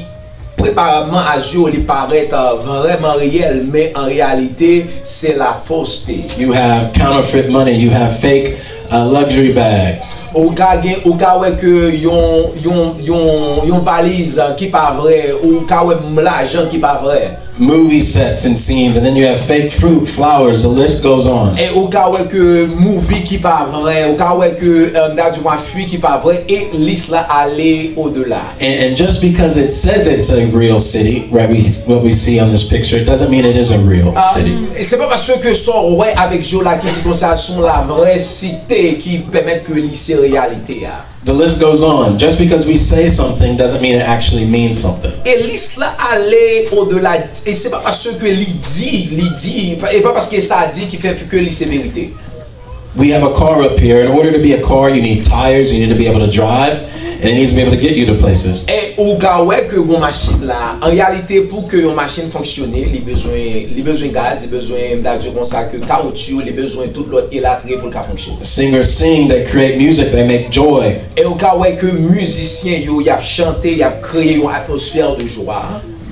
Prepareman a zye w, li parèt vrèman reyèl, men an reyalite, se la fosté. You have counterfeit money, you have fake uh, luxury bags. Ou ka gen, ou ka wè ke yon, yon, yon, yon valiz ki pa vrè, ou ka wè lajan ki pa vrè. Movie sets and scenes, and then you have fake fruit, flowers, the list goes on. E ou ka wè ke movie ki pa vrè, ou ka wè ke, euh, m ta di w, fwi ki pa vrè, e lis la ale odela. And, and just because it says it's a real city, right? We, what we see on this picture, it doesn't mean it is a real city. Se pa paske sa w wè avèk je w la ki di konsa se yon lavrè site ki pèmèt ke li se reyalite a. The list goes on. Just because we say something doesn't mean it actually means something. E lis la ale odela. E se pa paske li di, li di, e pa paske sa di ki fè ke li se verite. We have a car up here. In order to be a car, you need tires, you need to be able to drive, and it needs to be able to get you to places. E ou ka wè ke yon machin la, an reyalite, pou ke yon machin fonksyone, li bezwen, li bezwen gaz, li bezwen, m ta di konsa, ke kawotchou, li bezwen tout lòt elatre pou l ka fonksyone. Singers sing, they create music, they make joy. E ou ka wè ke mizisyen yo, y ap chante, y ap kreye yon atmosfè de jwa.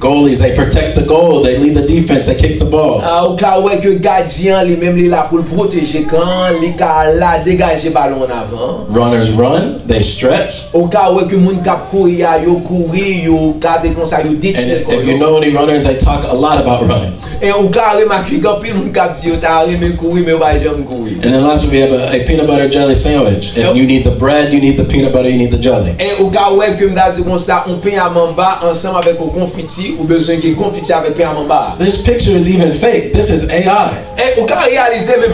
Goalies, they protect the goal, they lead the defense, they kick the ball. Ah, ou ka wè ke gadyen an li menm li la pou l pwoteje kan an, li ka la degaje balon an avan. Runners run, they stretch. Ou ka wè ke moun k ap kouri a, yo kouri, yo gade konsa, yo detire kò yo. And if you know any runners, they talk a lot about running. E ou ka remake gen anpil moun k ap di yo ta renmen kouri, men yo pa janm kouri. And then lastly, we have a, a peanut butter jelly sandwich. If you need the bread, you need the peanut butter, you need the jelly. E ou ka wè ke m ta di konsa, yon pen a manba ansanm avèk yon konfiti, ou bezwen gen konfiti avèk pen a manba a. This picture is even fake. This is A I. E ou ka reyalize, men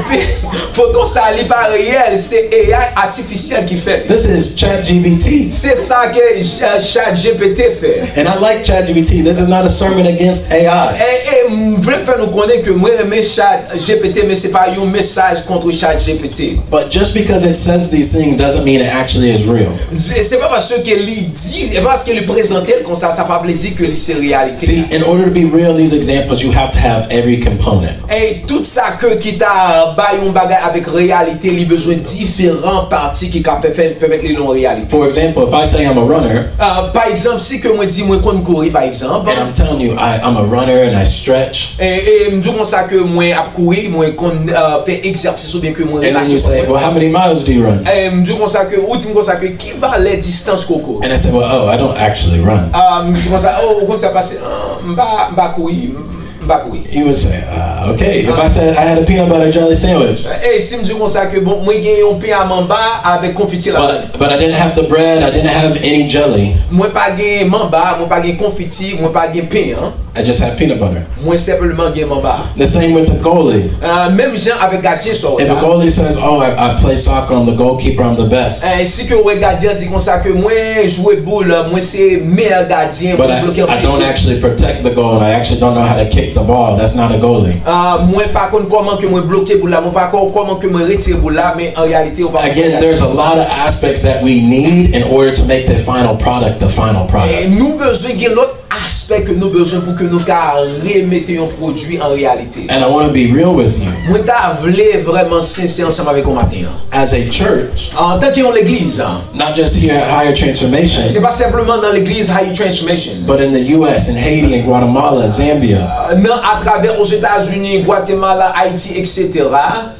foto sa a, li pa reyèl, se A I atifisyèl ki fè li. This is ChatGPT. Se sa ke ChatGPT fè. And I like ChatGPT. This is not a sermon against A I. E, e m vle fè nou konnen ke mwen renmen ChatGPT, men se pa yon mesaj kont ChatGPT. But just because it says these things doesn't mean it actually is real. Se pa paske li di, e pa paske li prezante l konsa, sa pa vle di ke li se reyalite. See, in order to be real, these examples, you have to have every component. E tout sa ke ki ta bay yon bagay avèk reyalite, li bezwen diferan pati ki ka pèmèt li yon reyalite. For example, if I say I'm a runner, Ah, pa egzanp, si ke mwen di mwen konn kouri, pa egzanp, and I'm telling you, I, I'm a runner and I stretch, e, e m di w konsa ke mwen ap kouri, mwen konn, ah, fè egzèsis oubyen ke mwen relache kò mwen. And then you say, well, how many miles do you run? E m di w konsa ke, ou di m konsa ke ki valè distans ke w kouri? And I say, well, oh, I don't actually run. Ah, m di w konsa, oh, ou konn sa pase, ah, m pa, m pa kouri, m pa kouri. You would say, ah, okay. If I said I had a peanut butter jelly sandwich. E si m di w konsa ke, bon, mwen gen yon pen a manba avèk konfiti ladan li. But, but I didn't have the bread, I didn't have any jelly. Mwen pa gen manba, mwen pa gen konfiti, mwen pa gen pen an. I just have peanut butter. Mwen senpleman gen manba. The same with the goalie. Ah, menm jan avèk gadyen sa w la. If a goalie says, oh, I, I play soccer, I'm the goalkeeper, I'm the best. Eh, si ke w wè gadyen an di konsa ke mwen jwe boul, mwen se meyè gadyen, mwen bloke anpil boul. But I, I don't actually protect the goal, I actually don't know how to kick the ball, that's not a goalie. Ah, mwen pa konn kòman ke mwen bloke boul la, mwen pa konn kòman ke mwen retire boul la, men an reyalite, ou pa konn fè gadyen. Again, there's a lot of aspects that we need in order to make the final product the final product. Eh, nou bezwen gen lòt aspè ke nou bezwen pou ke nou ka remete yon pwodui an reyalite. And I want to be real with you. Mwen ta vle vrèman sensè ansanm avèk ou maten an. As a church, Antanke yon legliz, not just here at Higher Transformation, se pa senpleman nan legliz Higher Transformation, but in the U S, in Haiti, in Guatemala, Zambia, nan, atravè Ozetazini, Gwatemala, Ayiti, etsetera.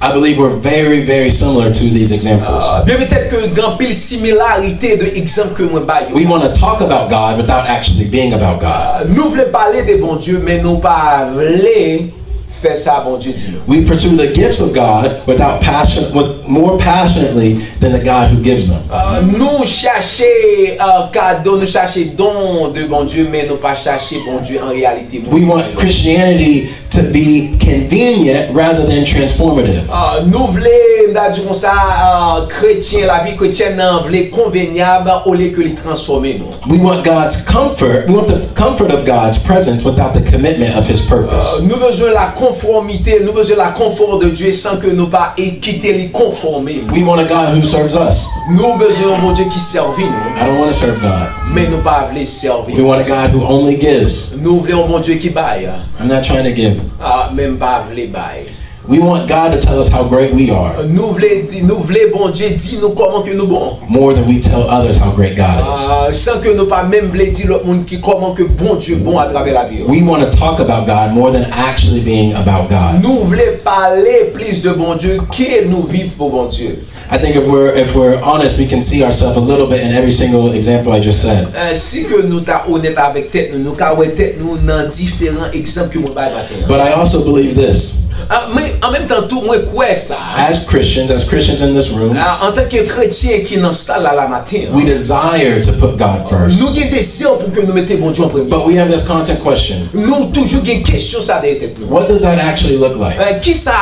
I believe we're very, very similar to these examples. Byen petèt ke gen anpil similarite de egzanp ke mwen ba yo. We want to talk about God without actually being about God. Nou vle pale de Bondye, men nou pa vle fè sa Bondye di nou. We pursue the gifts of God without passion, with more passionately than the God who gives them. Uh, nou chache uh, kado, nou chache don de Bondye, men nou pa chache Bondye an reyalite. We want Christianity to be convenient rather than transformative. Ah, nou vle, m ta di konsa, ah, kretyen, lavi kretyèn nan vle konvenyab olye ke li transfòme nou. We want God's comfort, we want the comfort of God's presence without the commitment of His purpose. Ah, nou bezwen la konfòmite, nou bezwen la confort de Dieu san ke nou pa e kite li konfòme nou. We want a God who serves us. Nou bezwen yon Bondye ki sèvi nou. I don't want to serve God. Men nou pa vle sèvi. We want a God who only gives. Nou vle yon Bondye ki bay. I'm not trying to give. Ah, men m pa vle bay. We want God to tell us how great we are Nou vle di, nou vle Bondye di nou kòman ke nou bon. More than we tell others how great God is. Ah, san ke nou pa menm vle di lòt moun ki kòman ke Bondye bon atravè lavi yo. We want to talk about God more than actually being about God. Nou vle pale plis de Bondye ke nou viv pou Bondye. I think if we're if we're honest, we can see ourselves a little bit in every single example I just said. Eh, si ke nou ta onèt avèk tèt nou, nou ka wè tèt nou nan diferan egzanp ke mwen bay maten an. But I also believe this. Ah, men an menm tan tou, mwen kwè sa. As Christians, as Christians in this room, Ah, antanke kretyen ki nan sal la la maten an, we desire to put God first. Nou gen dezi pou ke nou mete Bondye an premye. But we have this constant question. Nou toujou gen kesyon sa dèyè tèt nou. What does that actually look like? Eh, kisa,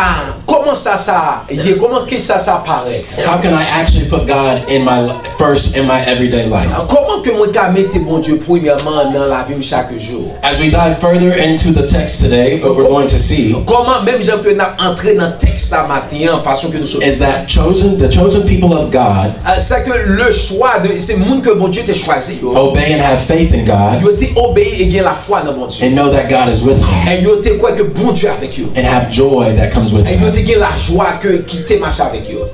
kòman sa sa ye, kòman kisa sa parèt? How can I actually put God in my li- first in my everyday life? Kòman ke mwen ka mete Bondye premyèman nan lavi m chak jou? As we dive further into the text today, what we're going to see Kòman, menm jan ke n ap antre nan tèks sa maten an, fason ke nou sot is that chosen, the chosen people of God Ah, se ke le chwa de, se moun ke Bondye te chwazi yo. Obey and have faith in God Yo te obeyi e gen lafwa nan Bondye. And know that God is with them E yo te kwè ke Bondye avèk yo. And have joy that comes with E yo that. Te gen lajwa ke ki te mache avèk yo.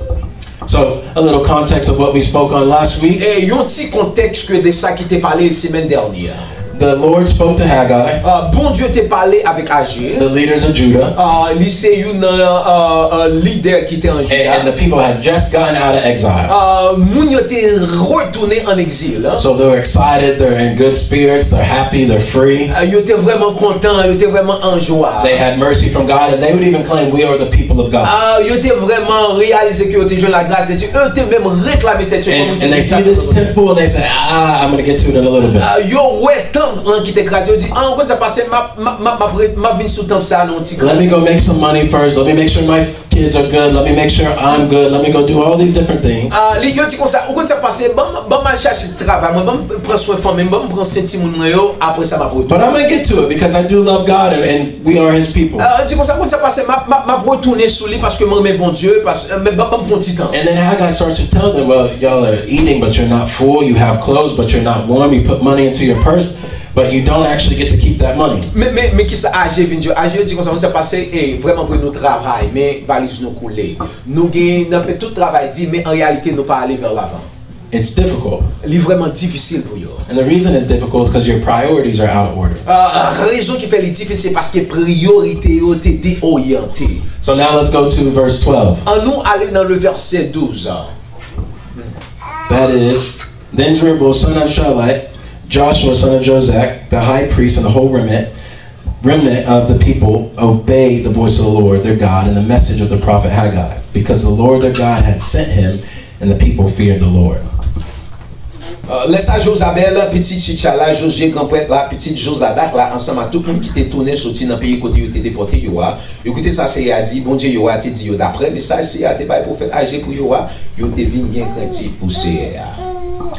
So, a little context of what we spoke on last week. E yon ti kontèks ke de sa ki te pale semèn dènyè. The Lord spoke to Haggai, Uh, Bondye te pale avèk Aje. The leaders of Judah, Uh, li se youn nan uh, uh, lidè ki te an Jida. And the people had just gotten out of exile. Uh, moun yo te retounen an egzil. So they're excited, they're in good spirits, they're happy, they're free. Uh, yo te vrèman kontan, yo te vrèman an jwa. They had mercy from God, and they would even claim, "We are the people of God." Uh, yo te vrèman reyalize ke yo te jwenn lagras de Dye. Yo te menm reklame tèt yo. And, and they see this temple and they say, "Ah, I'm going to get to it in a little bit." Uh, yo wè tanp lan ki te kraze, yo di, ah, ou konn sa pase, m ap m ap- m ap- m ap re- m ap vin sou tanp sa nan yon ti Let me go make some money first. Let me make sure my f- kids are good. Let me make sure I'm good. Let me go do all these different things. Ah, li yo di konsa, ou konn sa pase, ban m- ban m al chache travay mwen, ban m pran swen fanmi m, ban m pran swen timoun mwen yo, apre sa m ap retounen. But I'm going to get to it because I do love God and, and we are His people. Ah, di konsa, ou konn sa pase, m ap- m ap- m ap retounen sou li paske mwen renmen Bondye, paske men ban ban m pran ti tan. And then Haggai starts to tell them, "Well, y'all are eating, but you're not full. You have clothes, but you're not warm. You put money into your purse, but you don't actually get to keep that money." Men men men kisa Aje vin di yo? Aje yo di konsa, ou konn sa pase, e vrèman vre nou travay men valiz nou koule. Nou gen, n ap fè tout travay di, men an reyalite nou pa ale vè lavan. It's difficult. Li vrèman difisil pou yo. And the reason it's difficult is because your priorities are out of order. Ah, rezon ki fè li difisil se paske priyorite yo te deoryante. So now let's go to verse twelve. An nou ale nan le vèsè douz. That is, then Zerubbabel, son of Shealtiel, Joshua, son of Jozadak, the high priest, and the whole remnant, remnant of the people obeyed the voice of the Lord their God and the message of the prophet Haggai, because the Lord their God had sent him, and the people feared the Lord. Lè sa Jozabèl, pitit Chitchala, Jozye, granprèt la, pitit Jozadak la, ansanm ak tout moun ki te tounen soti nan peyi kote yo te depòte yo a, yo koute sa Seyè a di. Bondye yo a te di yo, daprè mesaj Seyè a te bay pwofèt Aje pou yo a, yo te vin gen krentif pou Seyè a.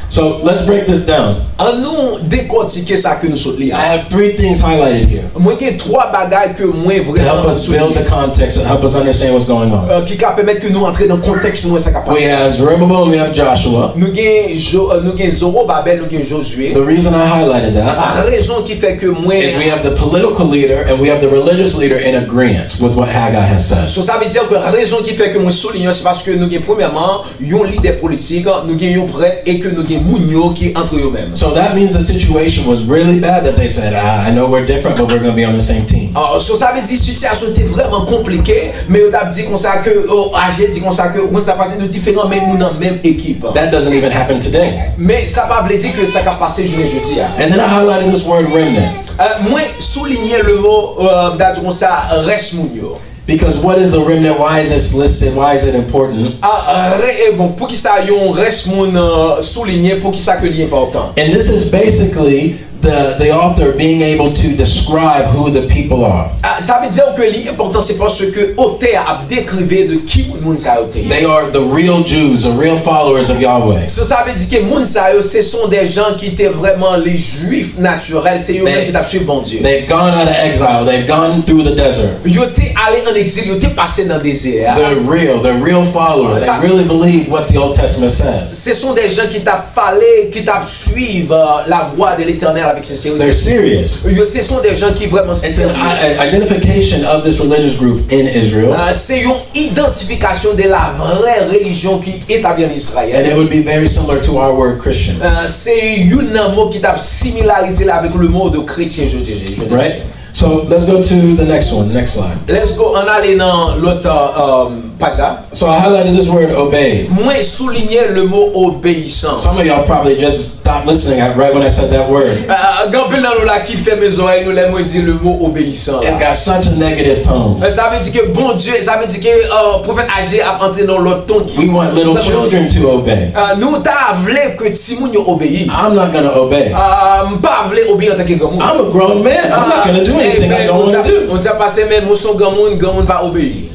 So let's break this down. An nou dekòtike sa ke nou sot li a. I have three things highlighted here Mwen gen twa bagay ke mwen to help vrèman us build the souliye. Context and help us understand what's going on. Euh, ki ka pèmèt ke nou antre nan kontèks nou wè sa k ap We pase. Have Zerubbabel and we have Joshua. Nou gen Jo- euh, nou gen Zorobabèl, nou gen Jozye. The reason I highlighted that Rezon ki fè ke mwen is we have the political leader and we have the religious leader in agreement with what Haggai has said. So sa vle di ke rezon ki fè ke mwen souliye se paske nou gen premyèman yon lidè politik, nou gen yon prèt e ke nou gen moun yo ki antre yo menm. So that means the situation was really bad that they said, "Ah, I know we're different, but we're going to be on the same team." Ah, so sa vle di sitiyasyon te vrèman konplike, men yo t ap di konsa ke, oh, Aje di konsa ke, ou konn sa pase, nou diferan men nou nan menm ekip. That doesn't even happen today. Men sa pa vle di ke sa ka pase jounen jodi a. And then I highlighted this word remnant. Euh, mwen souliye le mo, euh, m ta di konsa, rès moun yo. Because what is the remnant? Why is this listed? Why is it important? Ah, re, e bon, poukisa yon rès moun euh, souliye, poukisa ke li enpòtan? And this is basically the, the author being able to describe who the people are. Ah, sa vle di ke li enpòtan se paske otè a ap dekrive de ki moun moun sa yo te ye. They are the real Jews, the real followers of Yahweh. So sa vle di ke moun sa yo se sont des gens ki te vrèman les juifs naturels, se yo menm ki t ap suiv Bondye. They've gone out of exile. They've gone through the desert. Yo te ale an egzil, yo te pase nan dezè a. They're real. They're real followers. They Sa- really believe what the Old Testament says. Ce sont des gens qui t ap fale, ki t ap suiv euh, la voie de l'Éternel avèk senserite. They're serious. Yo, se sont des gens ki vrèman It's an serye. i- identification of this religious group in Israel. Ah, se yon idantifikasyon de la vrè relijyon ki etabli an Izrayèl. And it would be very similar to our word Christian. Ah, se youn nan mo ki t ap similarize l avèk le mo de kretyen jodi a. Right? So let's go to the next one, next slide. Let's go, ann ale nan lòt uh, um, paj la. So I highlighted this word obey. Mwen soulinye le mo obeyisans. Some of y'all probably just stopped listening at, right when I said that word. Uh, gen anpil nan nou la ki fèmen zòrèy nou lè mwen di le mo obeyisans. It's got such a negative tone. Sa vle di ke Bondye, sa vle di ke uh, pwofèt Aje ap antre nan lòt ton ki. We want little children to obey. Uh, nou ta vle ke timoun yo obeyi. I'm not gonna obey. Uh, m pa vle obeyi antanke granmoun. I'm a grown man. I'm not gonna do anything I don't want to do. Moun sa pase men mouson granmoun, granmoun pa obeyi.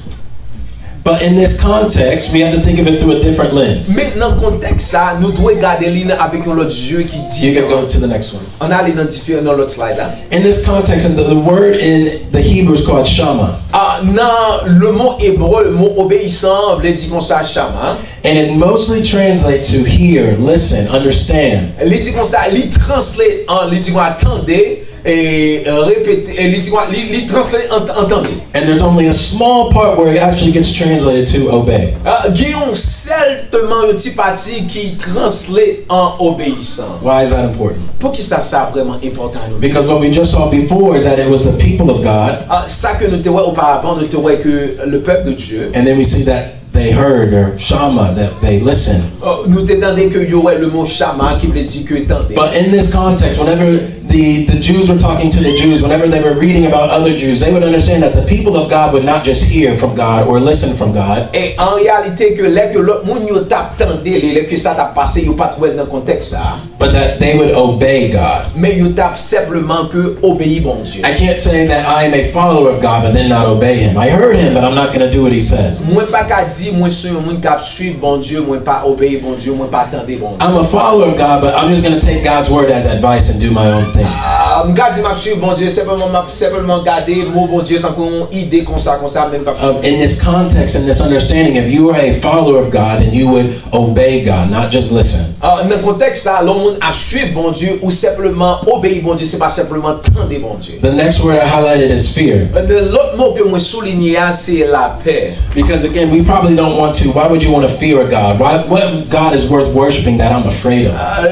But in this context, we have to think of it through a different lens. Men nan kontèks sa, nou dwe gade li nan avèk yon lòt zye ki diferan. You can go to the next one. Ann ale nan diferan nan lòt slide la. In this context, and the, the word in the Hebrew is called shama. Ah, nan le mo ebre, mo obeyisan vle di konsa shama. And it mostly translates to hear, listen, understand. Li di konsa, li translate an, li di konsa tande, e repete, e li di konsa, li, li translate an, an tande. And there's only a small part where it actually gets translated to obey. Ah, gen yon sèlteman yon ti pati ki translate an obeyisan. Why is that important? Poukisa sa vrèman enpòtan nou? Because what we just saw before is that it was the people of God. Ah, sa ke nou te wè oparavan, nou te wè ke le pèp de Dye. And then we see that they heard, or shama, that they listened. Oh, nou te tande ke yo wè le mo shama ki vle di ke tande. But in this context, whenever the, the Jews were talking to the Jews, whenever they were reading about other Jews, they would understand that the people of God would not just hear from God or listen from God. E an reyalite ke lè ke lòt moun yo t ap tande li, lè ke sa t ap pase, yo pa t wè l nan kontèks sa a. But that they would obey God. Men yo t ap senpleman ke obeyi Bondye. I can't say that I am a follower of God but then not obey Him. I heard Him, but I'm not going to do what He says. Mwen pa ka di mwen se yon moun k ap suiv Bondye, mwen pa obeyi Bondye, mwen pa tande Bondye. I'm a follower of God, but I'm just going to take God's word as advice and do my own thing. Ah, m ka di m ap suiv Bondye, senpleman m ap senpleman gade mo Bondye tankou yon ide konsa konsa, men m p ap suiv. Um, in this context, in this understanding, if you are a follower of God, then you would obey God, not just listen. Ah, nan kontèks sa a, lè yon moun ap suiv Bondye, ou senpleman obeyi Bondye, se pa senpleman tande Bondye. The next word I highlighted is fear. Lòt mo ke mwen soulinye a, se lapè. Because again, we probably don't want to. Why would you want to fear a God? Why, what God is worth worshiping that I'm afraid of? Ah,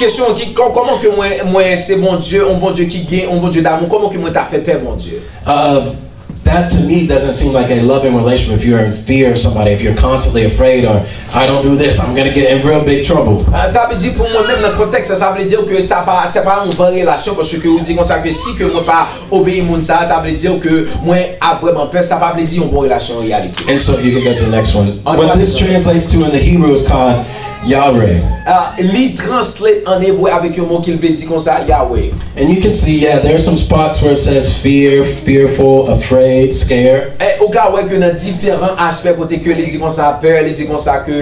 kesyon ki, kòman ke mwen, mwen se Bondye, yon Bondye ki gen, yon Bondye damou, kòman ke mwen ta fè pè Bondye? Uh, That to me doesn't seem like a loving relationship if you're in fear of somebody, if you're constantly afraid or I don't do this, I'm gonna get in real big trouble. Ah, sa vle di pou mwen menm nan kontèks sa, sa vle di ke sa pa, se pa yon vrè relasyon paske ou di konsa ke si ke mwen pa obeyi moun sa, sa vle di ke mwen ap vrèman pè, sa pa vle di yon bon relasyon an reyalite. And so you can go to the next one. What this translates to in the Hebrew is called Yahweh. Ah, li translate an ebre avèk yon mo ki l vle di konsa, Yahweh. And you can see, yeah, there are some spots where it says fear, fearful, afraid, scared. E ou ka wè ke nan diferan aspè kote ke li di konsa pè, li di konsa ke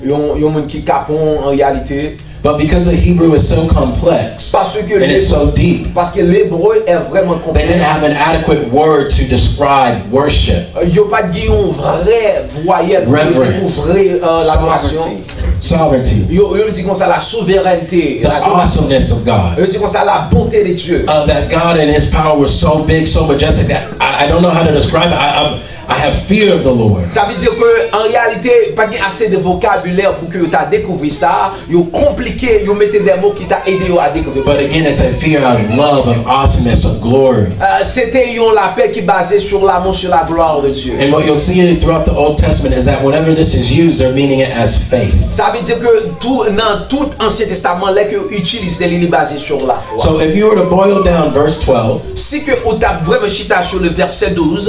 yon, yon moun ki kapon an reyalite. But because the Hebrew is so complex and it's so deep, paske lebre e vrèman konplèks. They didn't have an adequate word to describe worship. Yo pa t gen yon vrè vwayèl pou yo dekouvri ladorasyon. Sovereignty. Yo, yo di konsa la souverènte. The awesomeness of God. Yo di konsa la bonte de Dye. Uh, that God and His power was so big, so majestic that I, I don't know how to describe it. I, I, I have fear of the Lord. Sa vle di ke an reyalite pa t gen ase de vokabilè pou ke yo ta dekouvri sa. Yo konplike, yo mete de mo ki ta ede yo a dekouvri. But again, it's a fear of love, of awesomeness, of glory. Uh, se te yon lapè ki baze sur l'amour, sur la gloire de Dieu. And what you'll see throughout the Old Testament is that whenever this is used, they're meaning it as faith. Sa vle di ke tou, nan tout Ansyen Testaman, lè ke yo itilize li, li baze sur lafwa. So if you were to boil down verse twelve, si ke ou t ap vrèman chita sou le vèsè douz,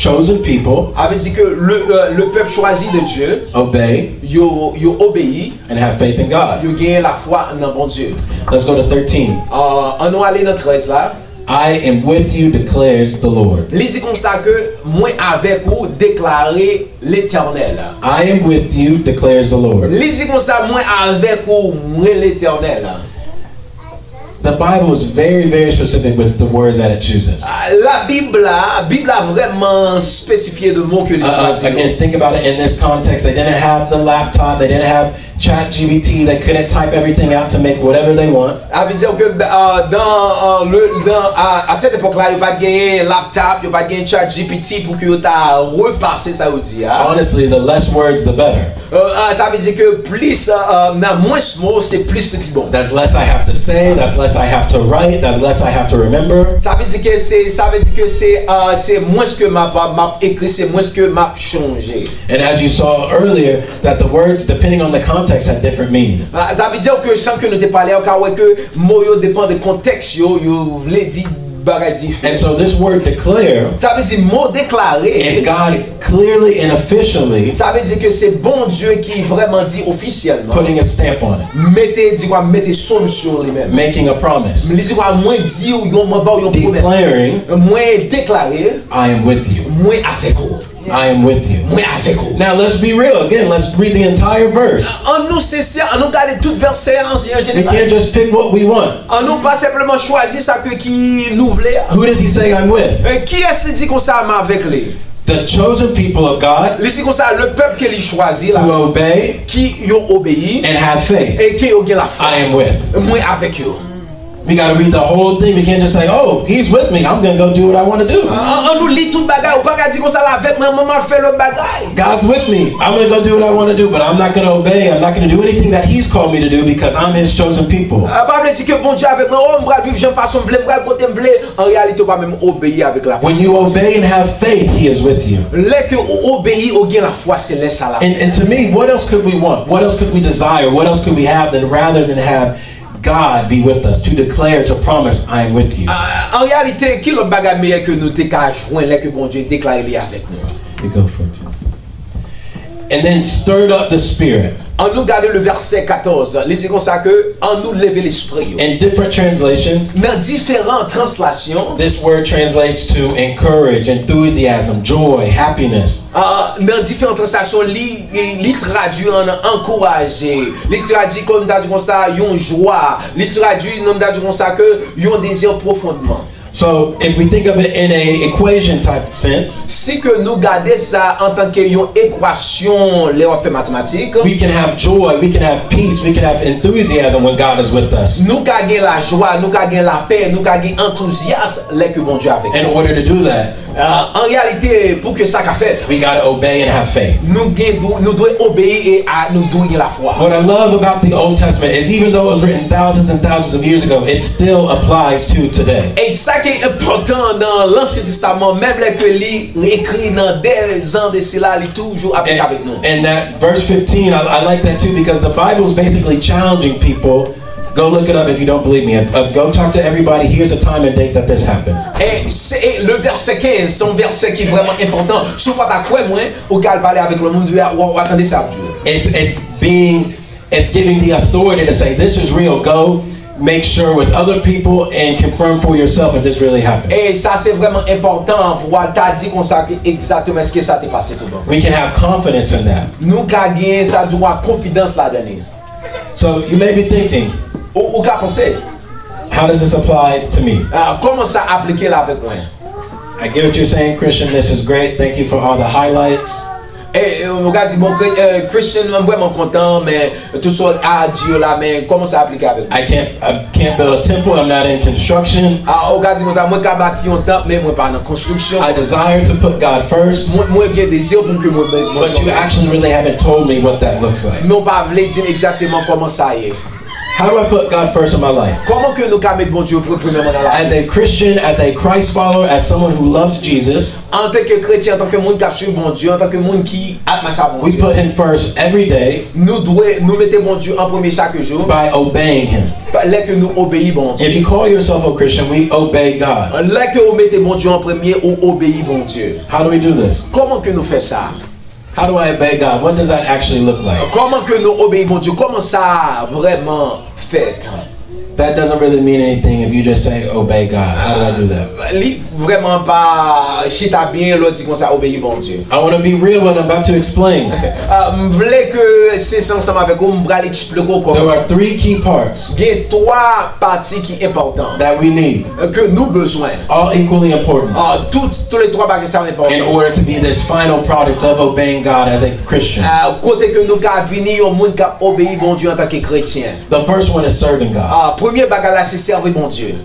chosen people, a vle di ke le, euh, le pèp chwazi de Dye, obey, yo, yo obeyi, and have faith in God. Yo genyen lafwa nan Bondye. Let's go to thirteen. Uh, ann nou ale nan trèz la. I am with you, declares the Lord. Li di konsa ke mwen avèk ou, deklare Letènèl. I am with you, declares the Lord. Li di konsa mwen avèk ou, mwen Letènèl. The Bible is very, very specific with the words that it chooses. Ah, Labib la, Bib la vrèman espesifye de mo ke li chwazi yo. Uh, again, think about it in this context. They didn't have the laptop, they didn't have ChatGPT, they couldn't type everything out to make whatever they want. Sa vle di ke euh, dans, euh, le, dans, à, à cette époque-là, yo pa t genyen laptop, yo pa t genyen ChatGPT pou ke yo ta repase sa yo di a. Honestly, the less words, the better. Euh, ah, sa vle di ke plis, euh, euh, nan mwens mo, se plis li pi bon. That's less I have to say, that's less I have to write, that's less I have to remember. Sa vle di ke se, sa vle di ke se, euh, se mwens ke m ap, m ap ekri, se mwens ke m ap chonje. And as you saw earlier, that the words, depending on the context, had different meaning. Ah, sa vle di ke jan ke nou te pale a, ou ka wè ke mo yo depann de kontèks yo, yo vle di bagay diferan. And so this word declare, Sa vle di mo deklare. is God clearly and officially Sa vle di ke se Bondye ki vrèman di ofisyèlman. Putting a stamp on it, Mete, di kwa, mete sou l, sou li menm. Making a promise. Li di kwa, mwen di w yon, mwen ba w yon pwomès. Declaring, Mwen deklare, I am with you. Mwen avèk ou. I am with you. Mwen avèk ou. Now let's be real. Again, let's read the entire verse. An nou sensè, an nou gade tout vèsè a an We jeneral. Can't just pick what we want. An nou pa senpleman chwazi sa ke ki nou vle a. Who does he say I'm with? E kiyès li di konsa m avèk li? The chosen people of God Li di konsa, le pèp ke li chwazi la, who obey ki yo obeyi and have faith. E ke yo gen lafwa. I am with. Mwen avèk yo. We got to read the whole thing. We can't just say, oh, he's with me. I'm going to go do what I want to do. An an nou li tout bagay, ou pa ka di konsa l avèk mwen, mwen m ap fè lòt bagay. God's with me. I'm going to go do what I want to do, but I'm not going to obey. I'm not going to do anything that he's called me to do because I'm his chosen people. Ah, pa vle di ke Bondye avèk mwen, oh, m pral viv jan fason m vle, m pral kote m vle. An reyalite, ou pa menm obeyi avèk la. When you obey and have faith, he is with you. Lè ke ou obeyi, ou gen lafwa, se lè sa la. And, and to me, what else could we want? What else could we desire? What else could we have than rather than have God be with us to declare, to promise, I am with you? Ah, an reyalite, ki lòt bagay meyè ke nou te ka jwenn lè ke Bondye deklare li avèk nou? We go for it. And then stirred up the spirit. An nou gade le vèsè katòz. Li di konsa ke an nou leve lespri yo. In different translations, Nan diferan translasyon, this word translates to encourage, enthusiasm, joy, happiness. ah, nan diferan translasyon, li, li, li tradui an ankouraje. Li tradui kòm ta di konsa yon jwa. Li tradui nan ta di konsa ke yon dezi pwofondman. So if we think of it in a equation type sense, Si ke nou gade sa antanke yon ekwasyon lè w ap fè matematik, we can have joy, we can have peace, we can have enthusiasm when God is with us. Nou ka gen lajwa, nou ka gen lapè, nou ka gen antouzyas lè ke Bondye avèk nou. In order to do that, Ah, an reyalite, pou ke sa ka fèt, we got to obey and have faith. Nou gen dwe, nou dwe obeyi e a, nou dwe gen lafwa. What I love about the Old Testament is even though it was written thousands and thousands of years ago, it still applies to today. E sa ki enpòtan nan Lansyen Testaman, menm lè ke li ekri nan dè zan de sila, li toujou aplike avèk nou. And that verse fifteen, I, I like that too because the Bible is basically challenging people. Go look it up if you don't believe me. If, if, go talk to everybody. Here's a time and date that this happened. E se e le vèsè kenz, se yon vèsè ki vrèman enpòtan. Si w pa ta kwè mwen, ou ka al pale avèk lòt moun, w a, w a tande sa ap di w. It's it's being it's giving the authority to say this is real. Go make sure with other people and confirm for yourself if this really happened. E sa se vrèman enpòtan pou w al ta di konsa ke egzakteman èske sa te pase tou bon. We can have confidence in that. Nou ka gen sa dwa konfidans ladan li. So you may be thinking, Ou, ou ka panse, how does this apply to me? Ah, kòman sa aplike l avèk mwen? I get what you're saying, Christian. This is great. Thank you for all the highlights. E e, ou ka di, bon, kre- eh, Christian, mwen vrèman kontan, men tout sa w a di yo la, men kòman sa aplike avèk mwen? I can't I can't build a temple. I'm not in construction. Ah, ou ka di konsa, mwen ka bati yon tanp, men mwen pa nan konstriksyon. I desire to put God first, Mwen, mwen gen dezi pou ke mwen, mwen, mwen but you actually really haven't told me what that looks like. Men w pa vle di m egzakteman kòman sa ye. How do I put God first in my life? Kòman ke nou ka met Bondye pre- premyèman nan lavi? As a Christian, as a Christ follower, as someone who loves Jesus, Antanke kretyen, antanke moun k ap swiv Bondye, antanke moun ki ap mache ak we Bondye, put Him first every day nou dwe, nou mete Bondye an premye chak jou. By obeying Him. Lè ke nou obeyi If Bondye. You call yourself a Christian, we obey God. Lè ke ou mete Bondye an premye, ou obeyi Bondye. How do we do this? Kòman ke nou fè sa? How do I obey God? What does that actually look like? Kòman ke nou obeyi Bondye? Kòman sa vrèman fèt? That doesn't really mean anything if you just say obey God. How do I do that? Li vrèman pa chita byen lè w di konsa obeyi Bondye. I want to be real what I'm about to explain. Ah, m vle ke se ansanm avèk ou, m pral eksplike w kòman. There are three key parts. Gen twa pati ki enpòtan. That we need. Ke nou bezwen. All equally important. Ah, tout, tou le twa bagay sa enpòtan. In order to be this final product of obeying God as a Christian. Ah, kote ke nou ka vini yon moun k ap obeyi Bondye antanke kretyen. The first one is serving God. Ah, premye bagay la se sèvi Bondye.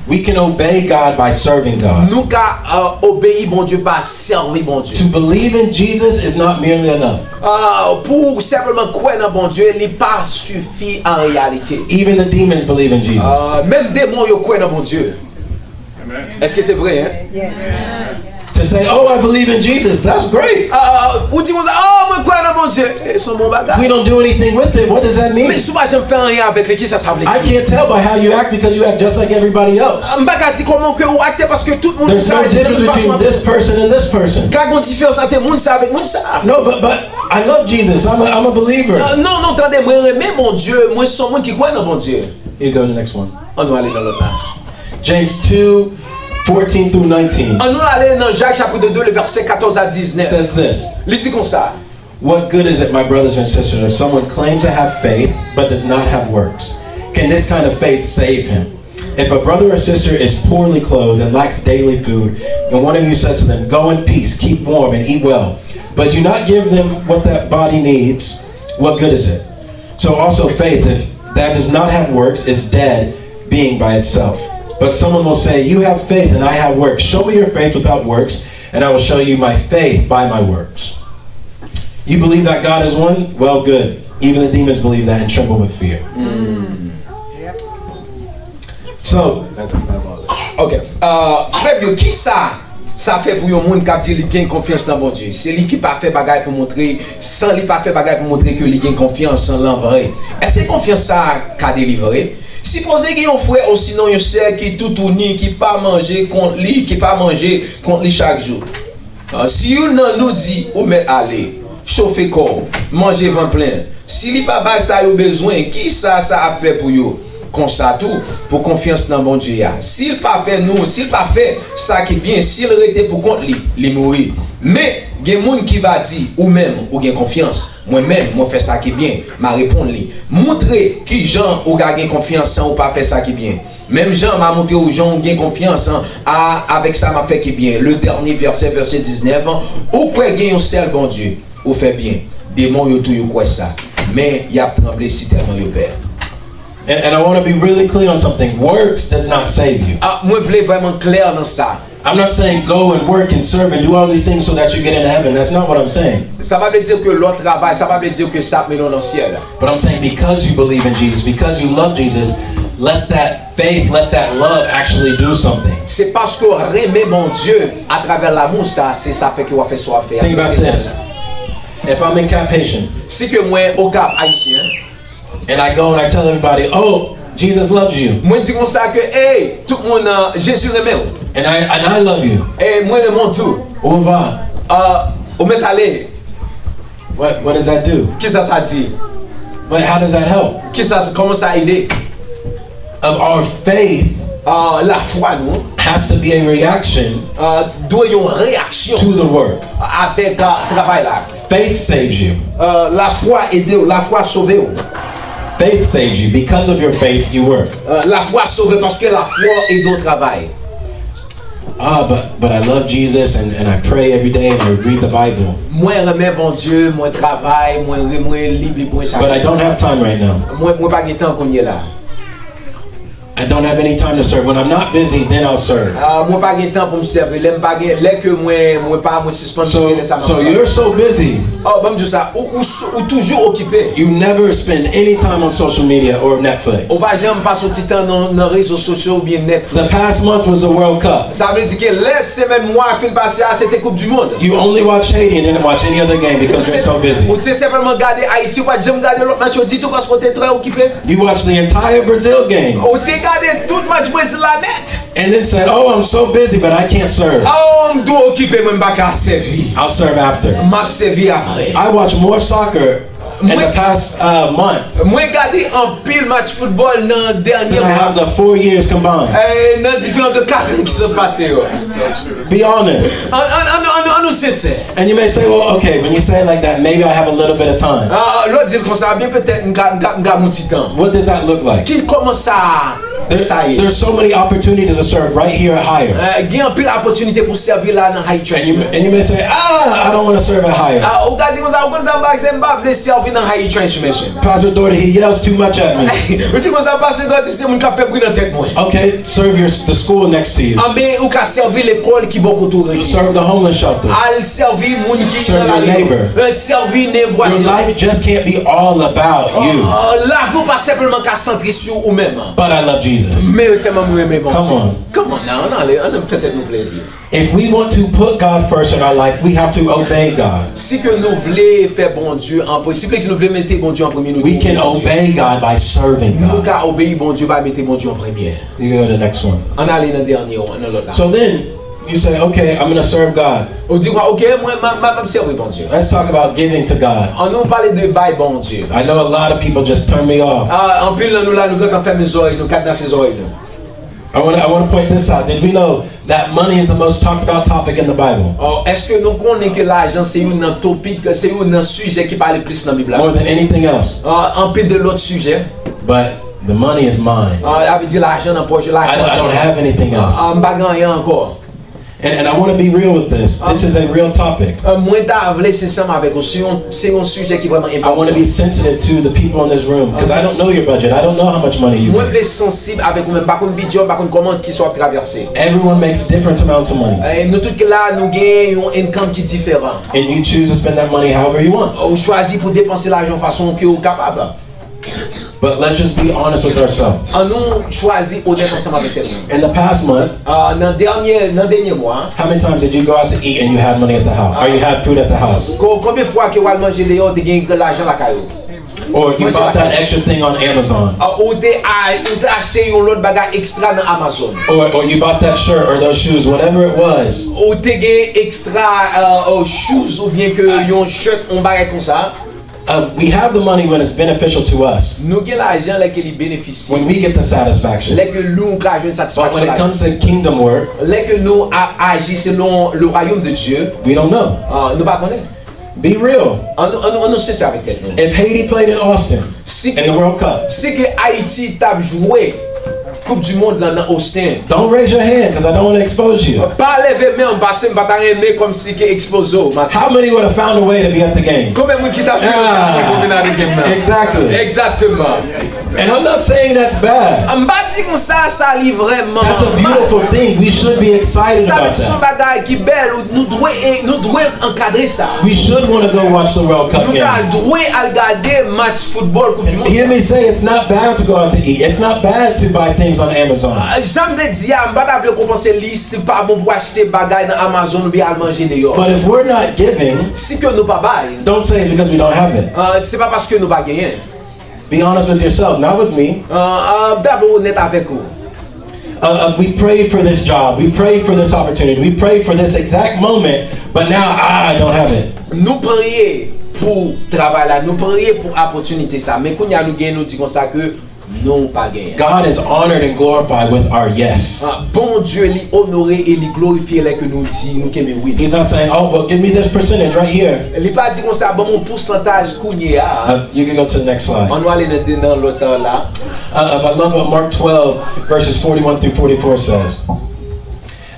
We can obey God by serving God. Nou ka uh, obeyi Bondye pa sèvi Bondye. To believe in Jesus is not merely enough. Uh, pou ou senpleman kwè nan Bondye, li pa sifi an reyalite. Even the demons believe in Jesus. Uh, menm demon yo kwè nan Bondye. Èske se vre, en? To say, oh, I believe in Jesus, that's great. Uh, ou di konsa, oh, mwen kwè nan Bondye. E se yon bon bagay. We don't do anything with it. What does that mean? Men si w pa janm fè anyen avèk li, kisa sa vle di? I can't tell by how you act because you act just like everybody else. M pa ka di kòman ke ou akte paske tout moun There's no difference between this person and this person. Ka gen diferans ant moun sa avèk moun sa. No, but but I love Jesus. I'm a, I'm a believer. Non, non, tande, mwen renmen Bondye. Mwen se yon moun ki kwè nan Bondye. You go to the next one. Ann nou ale nan lòt la. James two, fourteen through nineteen. Ann nou ale nan Jak chapit de, le vèsè katòz a diznèf. Says this. Li di konsa. What good is it, my brothers and sisters, if someone claims to have faith but does not have works? Can this kind of faith save him? If a brother or sister is poorly clothed and lacks daily food, and one of you says to them, go in peace, keep warm, and eat well, but do not give them what that body needs, what good is it? So also faith, if that does not have works, is dead, being by itself. But someone will say, you have faith and I have works. Show me your faith without works, and I will show you my faith by my works. You believe that God is one? Well, good. Even the demons believe that and tremble with fear. So, ok, frè m yo, kisa sa fè pou yon moun k ap di li gen konfyans nan Bondye? Se li ki pa fè bagay pou montre, san li pa fè bagay pou montre ke li gen konfyans lan vre. Èske konfyans sa a ka delivre? Sipoze gen yon frè osinon yon sè ki toutouni, ki pa manje kont li, ki pa manje kont li chak jou. Si youn nan nou di ou mèt ale, chofe kò w, manje vant plen, si li pa bay sa yo bezwen, kisa sa ap fè pou yo? Konsa tou, pou konfyans nan Bondye a, si l pa fè nou, si l pa fè sa ki byen, si l rete pou kont li, li mouri. Men, gen moun ki va di, ou menm, ou gen konfyans, mwen menm, mwen fè sa ki byen, m a reponn li. Moutre kijan ou ka gen konfyans san ou pa fè sa ki byen. Menm jan m a montre w jan w gen konfyans an, a, avèk sa m ap fè ki byen. Le dènye vèsè, vèsè diznèf, ou kwè gen yon sèl Bondye, ou fè byen. Demon yo tou yo kwè sa, men y ap tranble sitèlman yo pè. And, and I want to be really clear on something. Works does not save you. Ah, mwen vle vrèman klè nan sa. I'm not saying go and work and serve and do all these things so that you get into heaven. That's not what I'm saying. Sa pa vle di ke lè w travay, sa pa vle di ke sa ap mennen w nan syèl. But I'm saying because you believe in Jesus, because you love Jesus, let that faith, let that love actually do something. Se paske w renmen Bondye, atravè lanmou sa, se sa fè ke w ap fè sa w ap fè a. Think about this. If I'm in Cap Haitian. Si ke mwen Okap Ayisyen. And I go and I tell everybody, oh, Jesus loves you. Mwen di konsa ke, ey, tout moun, uh, Jezi renmen w. And I, and I love you. E mwen renmen w tou. Au revoir. Uh, ou mèt ale. What, what does that do? Kisa sa di? But how does that help? Kisa, kòman sa ede? Of our faith uh, lafwa nou has to be a reaction uh, dwe yon reyaksyon to the work. Avèk uh, travay la. Faith saves you. Uh, lafwa ede w, lafwa sove w. Faith saves you. Because of your faith, you work. Uh, lafwa sove paske lafwa ede w travay. Ah, but, but I love Jesus and, and I pray every day and I read the Bible. Mwen renmen Bondye, mwen travay, mwen mwen li Bib mwen chak jou. But I don't have time right now. Mwen mwen pa gen tan kounye la. I don't have any time to serve. When I'm not busy, then I'll serve. Ah, mwen pa gen tan pou m sèvi. Lè m pa gen, lè ke mwen mwen pa mwen sispann bizi, lè sa m ap sèvi. So, so you're so busy. Oh, ban m di w sa, ou ou ou toujou okipe. You never spend any time on social media or Netflix. Ou pa janm pase yon ti tan nan nan rezo sosyo oubyen Netflix. The past month was the World Cup. Sa vle di ke lè semèn mwa a fin pase a, se te Koup di Mond. You only watch Haiti and didn't watch any other game because you're so busy. Ou te senpleman gade Ayiti, ou pa t janm gade lòt match yo ditou paske w te trè okipe. You watched the entire Brazil game. Ou te gade tout match Brezil la nèt. And then said, oh, I'm so busy, but I can't serve. Oh, m twò okipe, mwen m pa ka sèvi. I'll serve after. M ap sèvi apre. I watch more soccer in the past uh, month Mwen gade anpil match foutbòl nan dènye than I have the four years combined. Eh, nan diferan de kat an ki sot pase yo. Be honest. An nou sensè. And you may say, well, okay, when you say it like that, maybe I have a little bit of time. Lò di l konsa, byen petèt m ka gon ti tan. What does that look like? Ki kòman sa There's, sa ye? There's so many opportunities to serve right here at Higher. Gen anpil opòtinite pou sèvi la nan High And you, Church. And you may say, ah, I don't want to serve at Higher. Ou ka di konsa, ou konn sa m pa se m pa vle sèvi nan High Transformation. Pastor Doherty, he yells too much at me. Ou di konsa, Pastor Doherty se moun k ap fè bri nan tèt mwen. Okay, serve your the school next to you. Anben, ou ka sèvi lekòl ki bò kote w rete. Serve the homeless shelter. Al sèvi moun ki Serve nan your lari. Neighbor. Eh, Sèvi nen Your vwazen. Life just can't be all about you. Lavi w pa senpleman ka santre sou ou menm. But I love Jesus. Men sèlman mwen renmen Bondye. Come on. Come on now, ann ale, ann fè tèt nou plezi. If we want to put God first in our life, we have to obey God. Si ke nou vle fè Bondye an premye, si ke nou vle mete Bondye an premye, nou We can obey God by serving nou God. Ka obeyi Bondye pa mete Bondye an premye. You can go to the next one. Ann ale nan dènye an, nan lòt la. So then, you say, okay, I'm going to serve God. Ou di kwa, ok, mwen m ap sèvi Bondye. Let's talk about giving to God. Ann nou pale de bay Bondye. I know a lot of people just turn me off. Ah, anpil nan nou la, nou gentan fèmen zòrèy nou, kadenase zòrèy nou. I want to I want to point this out. Did we know that money is the most talked about topic in the Bible? Oh, èske nou konnen ke lajan se youn nan topik, se youn nan sijè ki pale plis nan Bib la? More than anything else. Ah, anpil de lòt sijè. But the money is mine. Ah, sa vle di lajan nan pòch, I lajan don't, I sa. Don't have anything else. Ah, m pa gen anyen ankò. And, and I want to be real with this. This is a real topic. Ah, mwen ta vle sensè avèk ou, se yon, se yon sijè ki vrèman I want to be enpòtan. Sensitive to the people in this room because I don't know your budget. I don't know how much money you Mwen make. Vle sansib avèk ou, men m pa konn bidjè w, m pa konn kòman ki sa w ap travèse. Everyone makes different amounts of money. Eh, nou tout la, nou gen yon income ki diferan. And you choose to spend that money however you want. Ou chwazi pou depanse lajan fason ke ou kapab. But let's just be honest with ourselves. Ann nou chwazi onèt ansanm avèk tèt nou. In the past month, Ah, nan dènye, nan dènye mwa, how many times did you go out to eat and you had money at the house? Or you had food at the house? Ko- konbyen fwa ke w al manje deyò, ou te gen lajan lakay ou? Or you bought that extra thing on Amazon? Ah, ou te a- ou te achte yon lòt bagay ekstra nan Amazon? Or, or you bought that shirt or those shoes, whatever it was. Ou te gen ekstra uh, shoes oubyen ke yon shirt, yon bagay konsa? Uh, we have the money when it's beneficial to us. Nou gen lajan lè ke li benefisye. When we get the satisfaction. Lè ke nou ka jwenn But when satisfaction it la. Comes to kingdom work, Lè ke nou a- aji selon le royaume de Dieu, we don't know. Ah, nou pa konnen. Be real. Ann nou- ann nou- ann nou sensè avèk tèt nou. If Haiti played in Austin Si in the World Cup, si ke Ayiti t ap jwe Koup di mond lan nan Austin. Don't raise your hand because I don't want to expose you. Pa leve men w, paske m pa ta renmen kòmsi ke ekspoze w. How many would have found a way to be at the game? Konbyen moun ki t ap jwenn okazyon pou vin nan game nan? Exactly. Egzakteman. And I'm not saying that's bad. M pa di konsa sa li vrèman. That's a beautiful thing. We should be excited about that. Sa vle di se yon bagay ki bèl, nou dwe, nou dwe ankadre sa. We should want to go watch the World Cup game. Nou ta dwe al gade match foutbòl Koup di Mond. Hear me say, it's not bad to go out to eat. It's not bad to buy things on Amazon. Jan m te di a, m pa ta vle konpanse li, se pa bon pou achte bagay nan Amazon oubyen al manje deyò. But if we're not giving, si ke nou pa bay, don't say it's because we don't have it. Se pa paske nou pa genyen. Be honest with yourself, not with me. M ta vle onèt avèk ou. Uh, uh, we prayed for this job. We prayed for this opportunity. We prayed for this exact moment, but now I don't have it. Nou priye pou travay la, nou priye pou opòtinite sa. Men kounye a nou gen, nou di konsa ke nou pa genyen. God is honored and glorified with our yes. Ah, Bondye li onore e li glorifye lè ke nou di, nou kenbe wi. He's not saying, oh, well, give me this percentage right here. Li pa di konsa, ban m yon pousantaj kounye a. Uh, you can go to the next slide. Ann nou ale nan, nan lòt la. Uh, I love what Mark twelve, verses forty-one through forty-four says.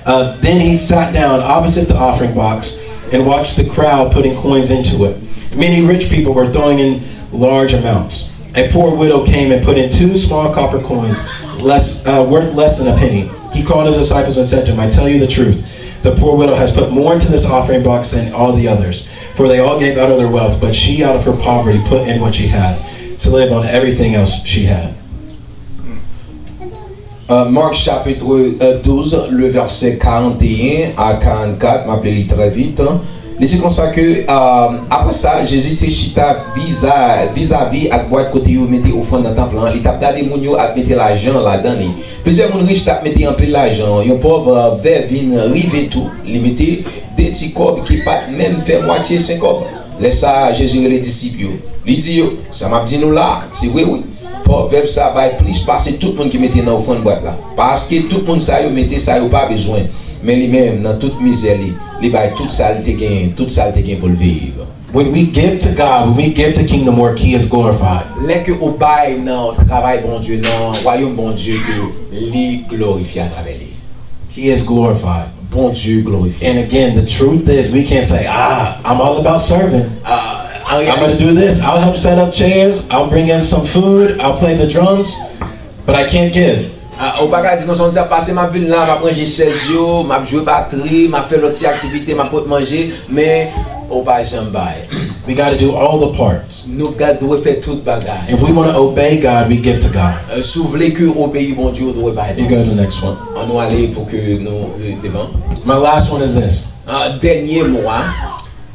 Uh, then he sat down opposite the offering box and watched the crowd putting coins into it. Many rich people were throwing in large amounts. A poor widow came and put in two small copper coins, less, uh, worth less than a penny. He called his disciples and said to them, I tell you the truth, the poor widow has put more into this offering box than all the others, for they all gave out of their wealth, but she out of her poverty put in what she had to live on everything else she had. Mark chapitre douz, le vèsè karanteyen a karannkat, m ap li li trè vit. Li di konsa ke, apre sa, Jezi te chita viza, vizavi ak bwat kote yo mete ofrann nan tanp lan. Li t ap gade moun yo ap mete lajan ladan li. Plizyè moun rich t ap mete anpil lajan. Yon pòv vèv vin rive tou. Li mete de ti kòb ki pa t menm fè mwatye senkòb. Lè sa a, Jezi rele disip yo. Li di yo, "Sa m ap di nou la a, se vre wi. Fò vèv sa a bay plis pase tout moun ki mete nan ofrann bwat la. Paske tout moun sa yo mete sa yo pa bezwen. Men li menm, nan tout mizè li, li bay tout sa l te genyen, tout sa l te gen pou l viv." When we give to God, when we give to kingdom work, He is glorified. Lè ke ou bay nan travay Bondye, nan wayòm Bondye, ke li glorifye atravè li. He is glorified. Bondye glorifye. And again, the truth is, we can't say, "Ah, I'm all about serving. Ah, an I'm going to do this. I'll help set up chairs. I'll bring in some food. I'll play the drums. But I can't give." Ah, ou pa ka di konsa, "Sa pase m ap vin la, m ap ranje chèz yo, m ap jwe batri, m ap fè lòt ti aktivite, m ap pot manje," men ou pa janm bay. We got to do all the parts. Nou ka dwe fè tout bagay. If we want to obey God, we give to God. Euh, si w vle ke w obeyi Bondye, ou dwe bay. You go to the next one. An nou ale pou ke nou, euh, devan. My last one is this. Ah, dènye mo a.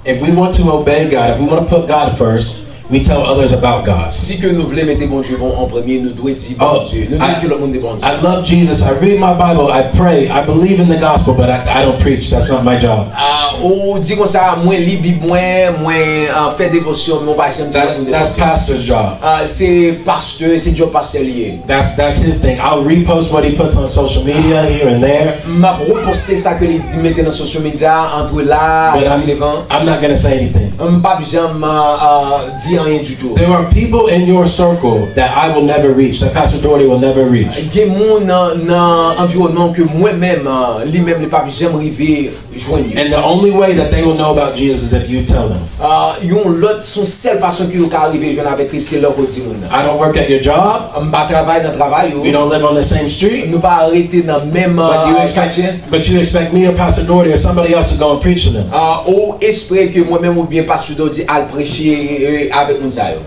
If we want to obey God, if we want to put God first, we tell others about God. Si ke nou vle mete Bondye bon an premye, nou dwe di Bondye. Nou dwe di lòt moun de Bondye. I love Jesus. I read my Bible. I pray. I believe in the gospel, but I, I don't preach. That's not my job. Ah, ou di konsa, "Mwen li Bib mwen, mwen, ah, fè devosyon, men ou pa janm di lòt moun de Bondye." That's pastor's job. Ah, se pastè, se djòb pastè li ye. That's, that's his thing. I'll repost what he puts on social media here and there. M ap reposte sa ke li mete nan social media, antre la, epi devan. I'm not gonna say anything. M p ap janm, ah, ah, di anyen ditou. There are people in your circle that I will never reach, that Pastor Doherty will never reach. Gen moun nan, nan anviwònman w ke mwen menm, ah, li menm li p ap janm rive jwenn yo. And the only way that they will know about Jesus is if you tell them. Ah, yon lòt, se yon sèl fason ke yo ka rive jwenn avèk li, se lè w di moun nan. I don't work at your job. M pa travay nan travay ou. We don't live on the same street. Nou pa rete nan menm, ah, katye. But you expect me or Pastor Doherty or somebody else to go and preach to them. Ah, ou espere ke mwen menm oubyen Pastè Doherty al preche, eh, avèk moun sa yo.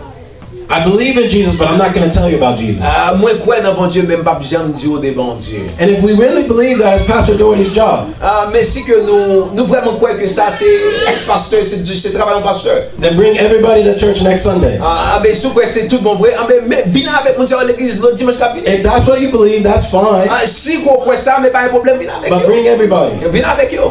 I believe in Jesus, but I'm not gonna tell you about Jesus. Ah, mwen kwè nan Bondye, men m p ap janm di w de Bondye. And if we really believe that, it's Pastor Doherty's job. Ah, men si ke nou, nou vrèman kwè ke sa se pastè, se, se travay yon pastè. Then bring everybody to church next Sunday. Ah, ah, men si w kwè se tout bon vre, ah, men, men vin avèk moun sa yo legliz lòt dimanch k ap vini. If that's what you believe, that's fine. Ah, si w kwè sa, men pa gen pwoblèm, vin avèk yo. But bring everybody. Vin avèk yo.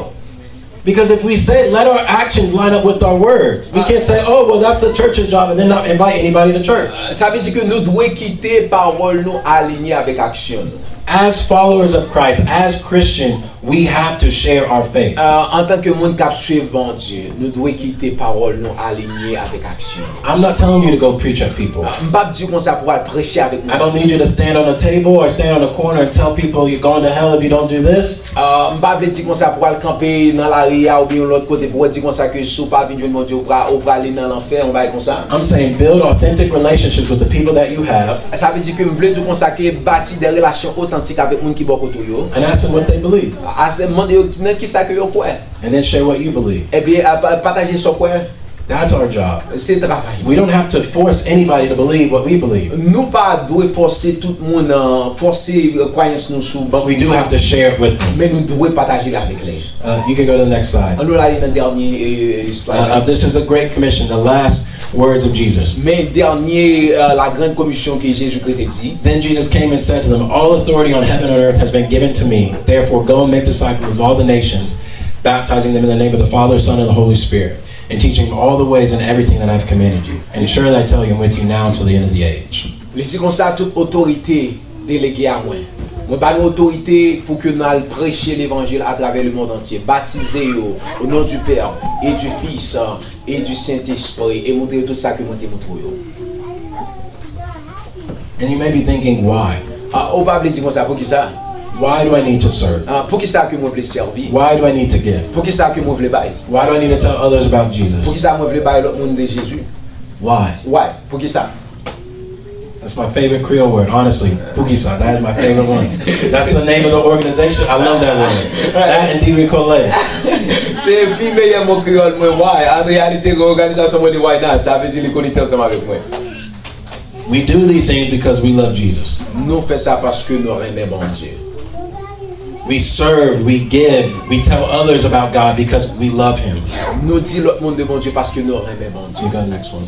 Because if we say, "Let our actions line up with our words," we can't say, "Oh, well, that's the church's job," and then not invite anybody to church. Sa vle di ke nou dwe kite pawòl nou alinye avèk aksyon nou. As followers of Christ, as Christians, we have to share our faith. Euh, antanke moun k ap suiv Bondye, nou dwe kite pawòl nou alinye avèk aksyon. I'm not telling you to go preach at people. M p ap di w konsa pou w al preche avèk moun. I don't need you to stand on a table or stand on a corner and tell people you're going to hell if you don't do this. Ah, m pa vle di konsa pou w al kanpe nan lari a oubyen yon lòt kote pou w di konsa ke si w pa vin jwenn Bondye, ou pra-, ou prale nan lanfè, yon bagay konsa. I'm saying build authentic relationships with the people that you have. Sa vle di ke m vle di w konsa ke bati de relasyon otantik avèk moun ki bò kote w yo. And ask them what they believe. Ase, mande yo nan kisa ke yo kwè. And then share what you believe. Epi, a, pa-, pataje sa w kwè. That's our job. Se travay nou. We don't have to force anybody to believe what we believe. Nou pa dwe fòse tout moun, euh, fòse, euh, kwayans nou sou, But we do have to share it with them. Men nou dwe pataje l avèk li. Uh, you can go to the next slide. Ann nou ale nan dènye, euh, slide la. Uh, uh, this is a great commission, the last words of Jesus. Men dènye, euh, la grande commission ke Jezikri te di. Then Jesus came and said to them, "All authority on heaven and earth has been given to me. Therefore, go and make disciples of all the nations, baptizing them in the name of the Father, Son, and the Holy Spirit." And teaching him all the ways and everything that I've commanded you. And surely I tell you, I'm with you now until the end of the age. Li di konsa, tout otorite delege a mwen. Mwen ba nou otorite pou ke nou al preche levanjil atravè lemonn antye. Batize yo, au nom du Père, et du Fils, et du Saint-Esprit, e montre yo tout sa ke mwen te montre yo. And you may be thinking, "Why?" Ah, ou pa vle di konsa, poukisa? Why do I need to serve? Ah, poukisa ke mwen vle sèvi? Why do I need to give? Poukisa ke mwen vle bay? Why do I need to tell others about Jesus? Poukisa mwen vle bay lòt moun de Jezi? Why? Why? Poukisa? That's my favorite Creole word, honestly. Poukisa, that is my favorite one. That's the name of the organization. I love that word. That and Diri Kole. Se pi meyè mo kreyòl mwen, why? An reyalite, gen òganizasyon mwen li Why Not. Sa vle di li konekte ansanm avèk mwen. We do these things because we love Jesus. Nou fè sa paske nou renmen Bondye. We serve, we give, we tell others about God because we love Him. Nou di lòt moun de Bondye paske nou renmen Bondye. You got the next one.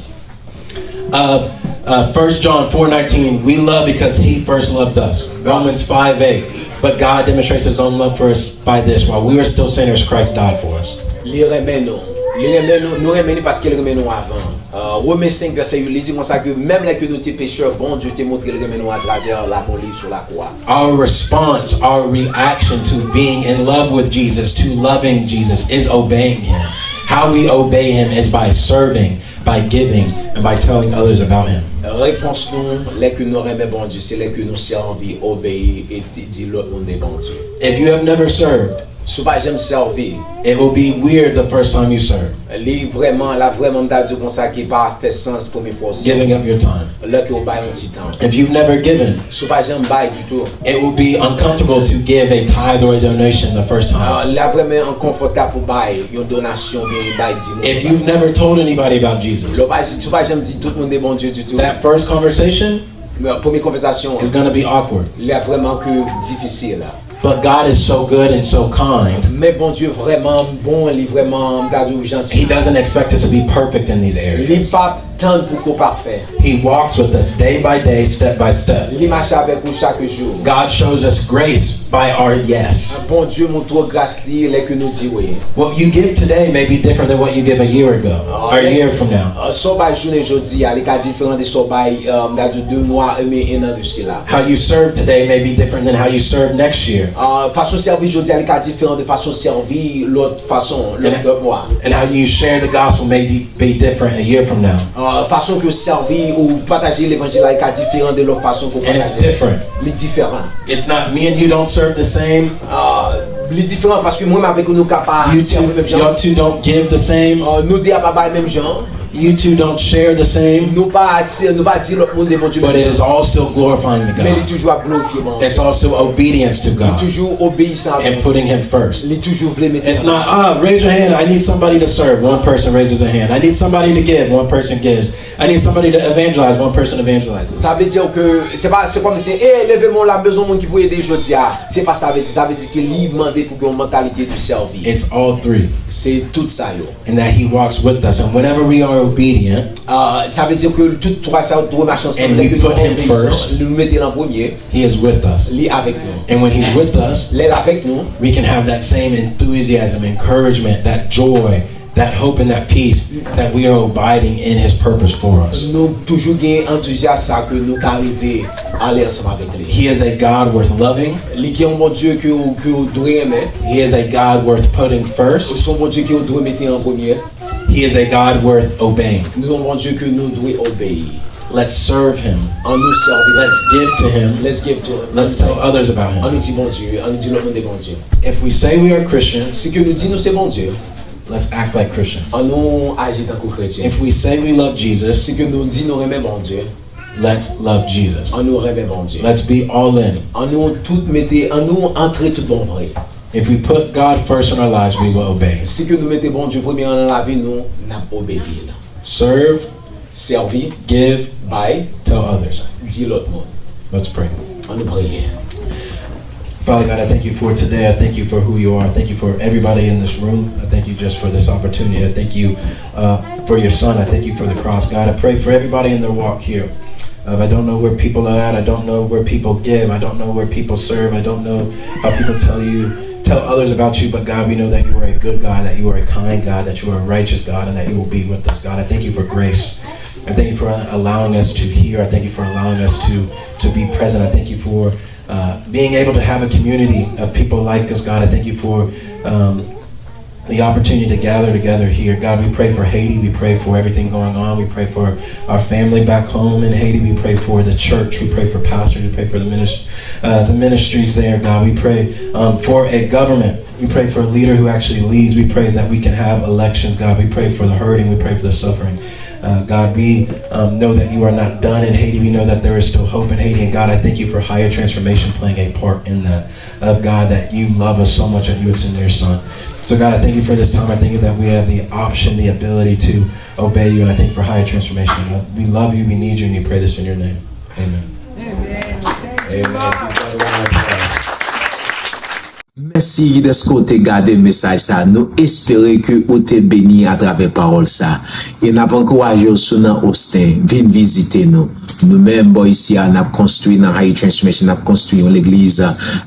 Uh, uh, First John four nineteen, "We love because He first loved us." Romans five eight, "But God demonstrates His own love for us by this, while we were still sinners, Christ died for us." Li renmen nou. Li renmen nou, nou renmen li paske li renmen nou avan. Uh, Women senk vèsè uit, li di konsa ke menm lè ke nou te pechè, Bondye te montre l renmen nou atravè lanmò li sou lakwa. Our response, our reaction to being in love with Jesus, to loving Jesus, is obeying Him. How we obey Him is by serving, by giving, and by telling others about Him. Repons nou, lè ke nou renmen Bondye, se lè ke nou sèvi, obeyi e di lòt moun de Bondye. If you have never served, Si w pa janm sèvi, it will be weird the first time you serve. Li vrèman, l ap vrèman, m ta di w konsa, ki pa fè sans premye fwa w sèvi. Giving up your time. Lè ke w bay yon ti tan w. If you've never given, Si w pa janm bay ditou, it will be uncomfortable to give a tithe or a donation the first time. Ah, l ap vrèman enkonfòtab pou w bay yon donasyon oubyen bay dim ou. If you've never told anybody about Jesus, Lè w pa, si w pa janm di tout moun de Bondye ditou, that first conversation Premye konvèsasyon an. It's gonna be awkward. Li ap vrèman ke difisil. But God is so good and so kind. Men Bondye vrèman bon, li vrèman, m ta di w, janti. He doesn't expect us to be perfect in these areas. Li p ap tann pou ke w pafè. He walks with us day by day, step by step. Li mache avèk ou chak jou. God shows us grace by our yes. Bondye montre w gras li lè ke nou di wi. What you give today may be different than what you give a year ago or a year from now. Sa w bay jounen jodi a, li ka diferan de sa w bay, um, m ta di w, de mwa oubyen enn an de sila. How you serve today may be different than how you serve next year. Ah, fason w sèvi jodi a, li ka diferan de fason w sèvi lòt fason, lòt, lòt mwa. And how you share the gospel may be, be different a year from now. Ah, fason ke w sèvi ou pataje levanjil la, li ka diferan de lòt fason ke w pataje. And it's different. Li diferan. It's not me and you don't serve the same. Ah, li diferan paske mwen menm avèk ou nou ka pa sèvi menm jan. You two, y'all two don't give the same. Ah, nou de a pa bay menm jan. You two don't share the same. Nou pa, nou pa di lòt moun de Bondye menm jan. But it is all still glorifying to God. Men li toujou ap glorifye Bondye. It's also obedience to God. Li toujou obeyisab. And putting Him first. Li toujou vle mete L an premye. It's not, ah, raise your hand, I need somebody to serve. One person raises a hand. I need somebody to give. One person gives. I need somebody to evangelize. One person evangelizes. Sa vle di ke se pa, se kòmsi, e, leve men w la, m bezwen moun ki pou ede jodi a. Se pa sa vle di. Sa vle di ke li mande pou gen yon mantalite de sèvi. It's all three. Se tout sa yo. And that He walks with us. And whenever we are obedient, Ah, sa vle di ke tout twa sa yo dwe mache ansanm. Lè ke nou obeyisan, nou mete L an premye, He is with us. Li avèk nou. And when He's with us, Lè L avèk nou, we can have that same enthusiasm, encouragement, that joy, that hope, and that peace that we are abiding in His purpose for us. Nou toujou gen antouzyas sa ke nou ka rive ale ansanm avèk Li. He is a God worth loving. Li gen yon Bondye ke w, ke w dwe renmen. He is a God worth putting first. Se yon Bondye ke w dwe mete an premye. He is a God worth obeying. Li yon Bondye ke nou dwe obeyi. Let's serve Him. Ann nou sèvi L. Let's give to Him. Let's give to Him. Let's tell others about Him. Ann nou di Bondye, ann nou di lòt moun de Bondye. If we say we are Christians, Si ke nou di nou se Bondye, let's act like Christians. Ann nou aji tankou kretyen. If we say we love Jesus, Si ke nou di nou renmen Bondye, let's love Jesus. Ann nou renmen Bondye. Let's be all in. Ann nou tout mete, ann nou antre tout bon vre. If we put God first in our lives, we will obey. Si ke nou mete Bondye premye nan lavi nou, n ap obeyi L. Serve, sèvi, give, bay, tell others. Di lòt moun. Let's pray. Ann nou priye. Father God, I thank you for today. I thank you for who you are. I thank you for everybody in this room. I thank you just for this opportunity. I thank you uh, for your son. I thank you for the cross. God, I pray for everybody in their walk here. Uh, I don't know where people are at. I don't know where people give. I don't know where people serve. I don't know how people tell you, tell others about you. But God, we know that you are a good God, that you are a kind God, that you are a righteous God, and that you will be with us. God, I thank you for grace. I thank you for allowing us to hear. I thank you for allowing us to to be present. I thank you for uh, being able to have a community of people like this, God. I thank you for um, the opportunity to gather together here. God, we pray for Haiti. We pray for everything going on. We pray for our family back home in Haiti. We pray for the church. We pray for pastors. We pray for the, minis- uh, the ministries there, God. We pray um, for a government. We pray for a leader who actually leads. We pray that we can have elections, God. We pray for the hurting. We pray for the suffering. Uh, God, we um, know that you are not done in Haiti. We know that there is still hope in Haiti. And God, I thank you for higher transformation playing a part in that. Of God, that you love us so much and you would send your son. So, God, I thank you for this time. I thank you that we have the option, the ability to obey you. And I thank you for higher transformation. We love you, we need you, and we pray this in your name. Amen. Amen. Amen. Mèsi dèske w te gade mesaj sa. Nou espere ke ou te beni atravè pawòl sa. E n ap ankouraje w, si w nan Osten, vin vizite nou. Nou menm bò isi a, n ap konstwi nan Haiti Transformation, n ap konstwi yon legliz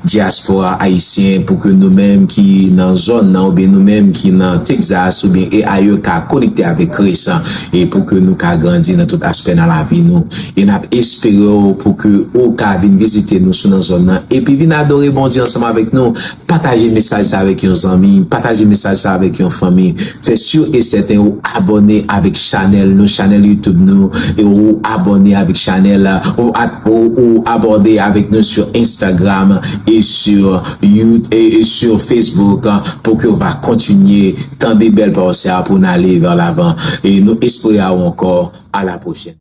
dyaspora ayisyen pou ke nou menm ki nan zòn nan oubyen nou menm ki nan Texas oubyen e ayè ka konekte avèk Kris e pou ke nou ka grandi nan tout aspè nan lavi nou. E n ap espere w pou ke ou ka vin vizite nou sou nan zòn nan epi vin adore Bondye ansanm avèk nou. Pataje mesaj sa avèk yon zanmi, pataje mesaj sa avèk yon fanmi. Fè si e sèten ou abòne avèk chanèl nou, chanèl YouTube nou, e ou abòne avèk chanèl, ou, ou, ou abòne avèk nou sur Instagram e sur, You- e, e sur Facebook pou ke ou va kontinye tande bèl pawòl sa pou n ale vè lavan. E nou espere a ou ankò. A la pwochèn.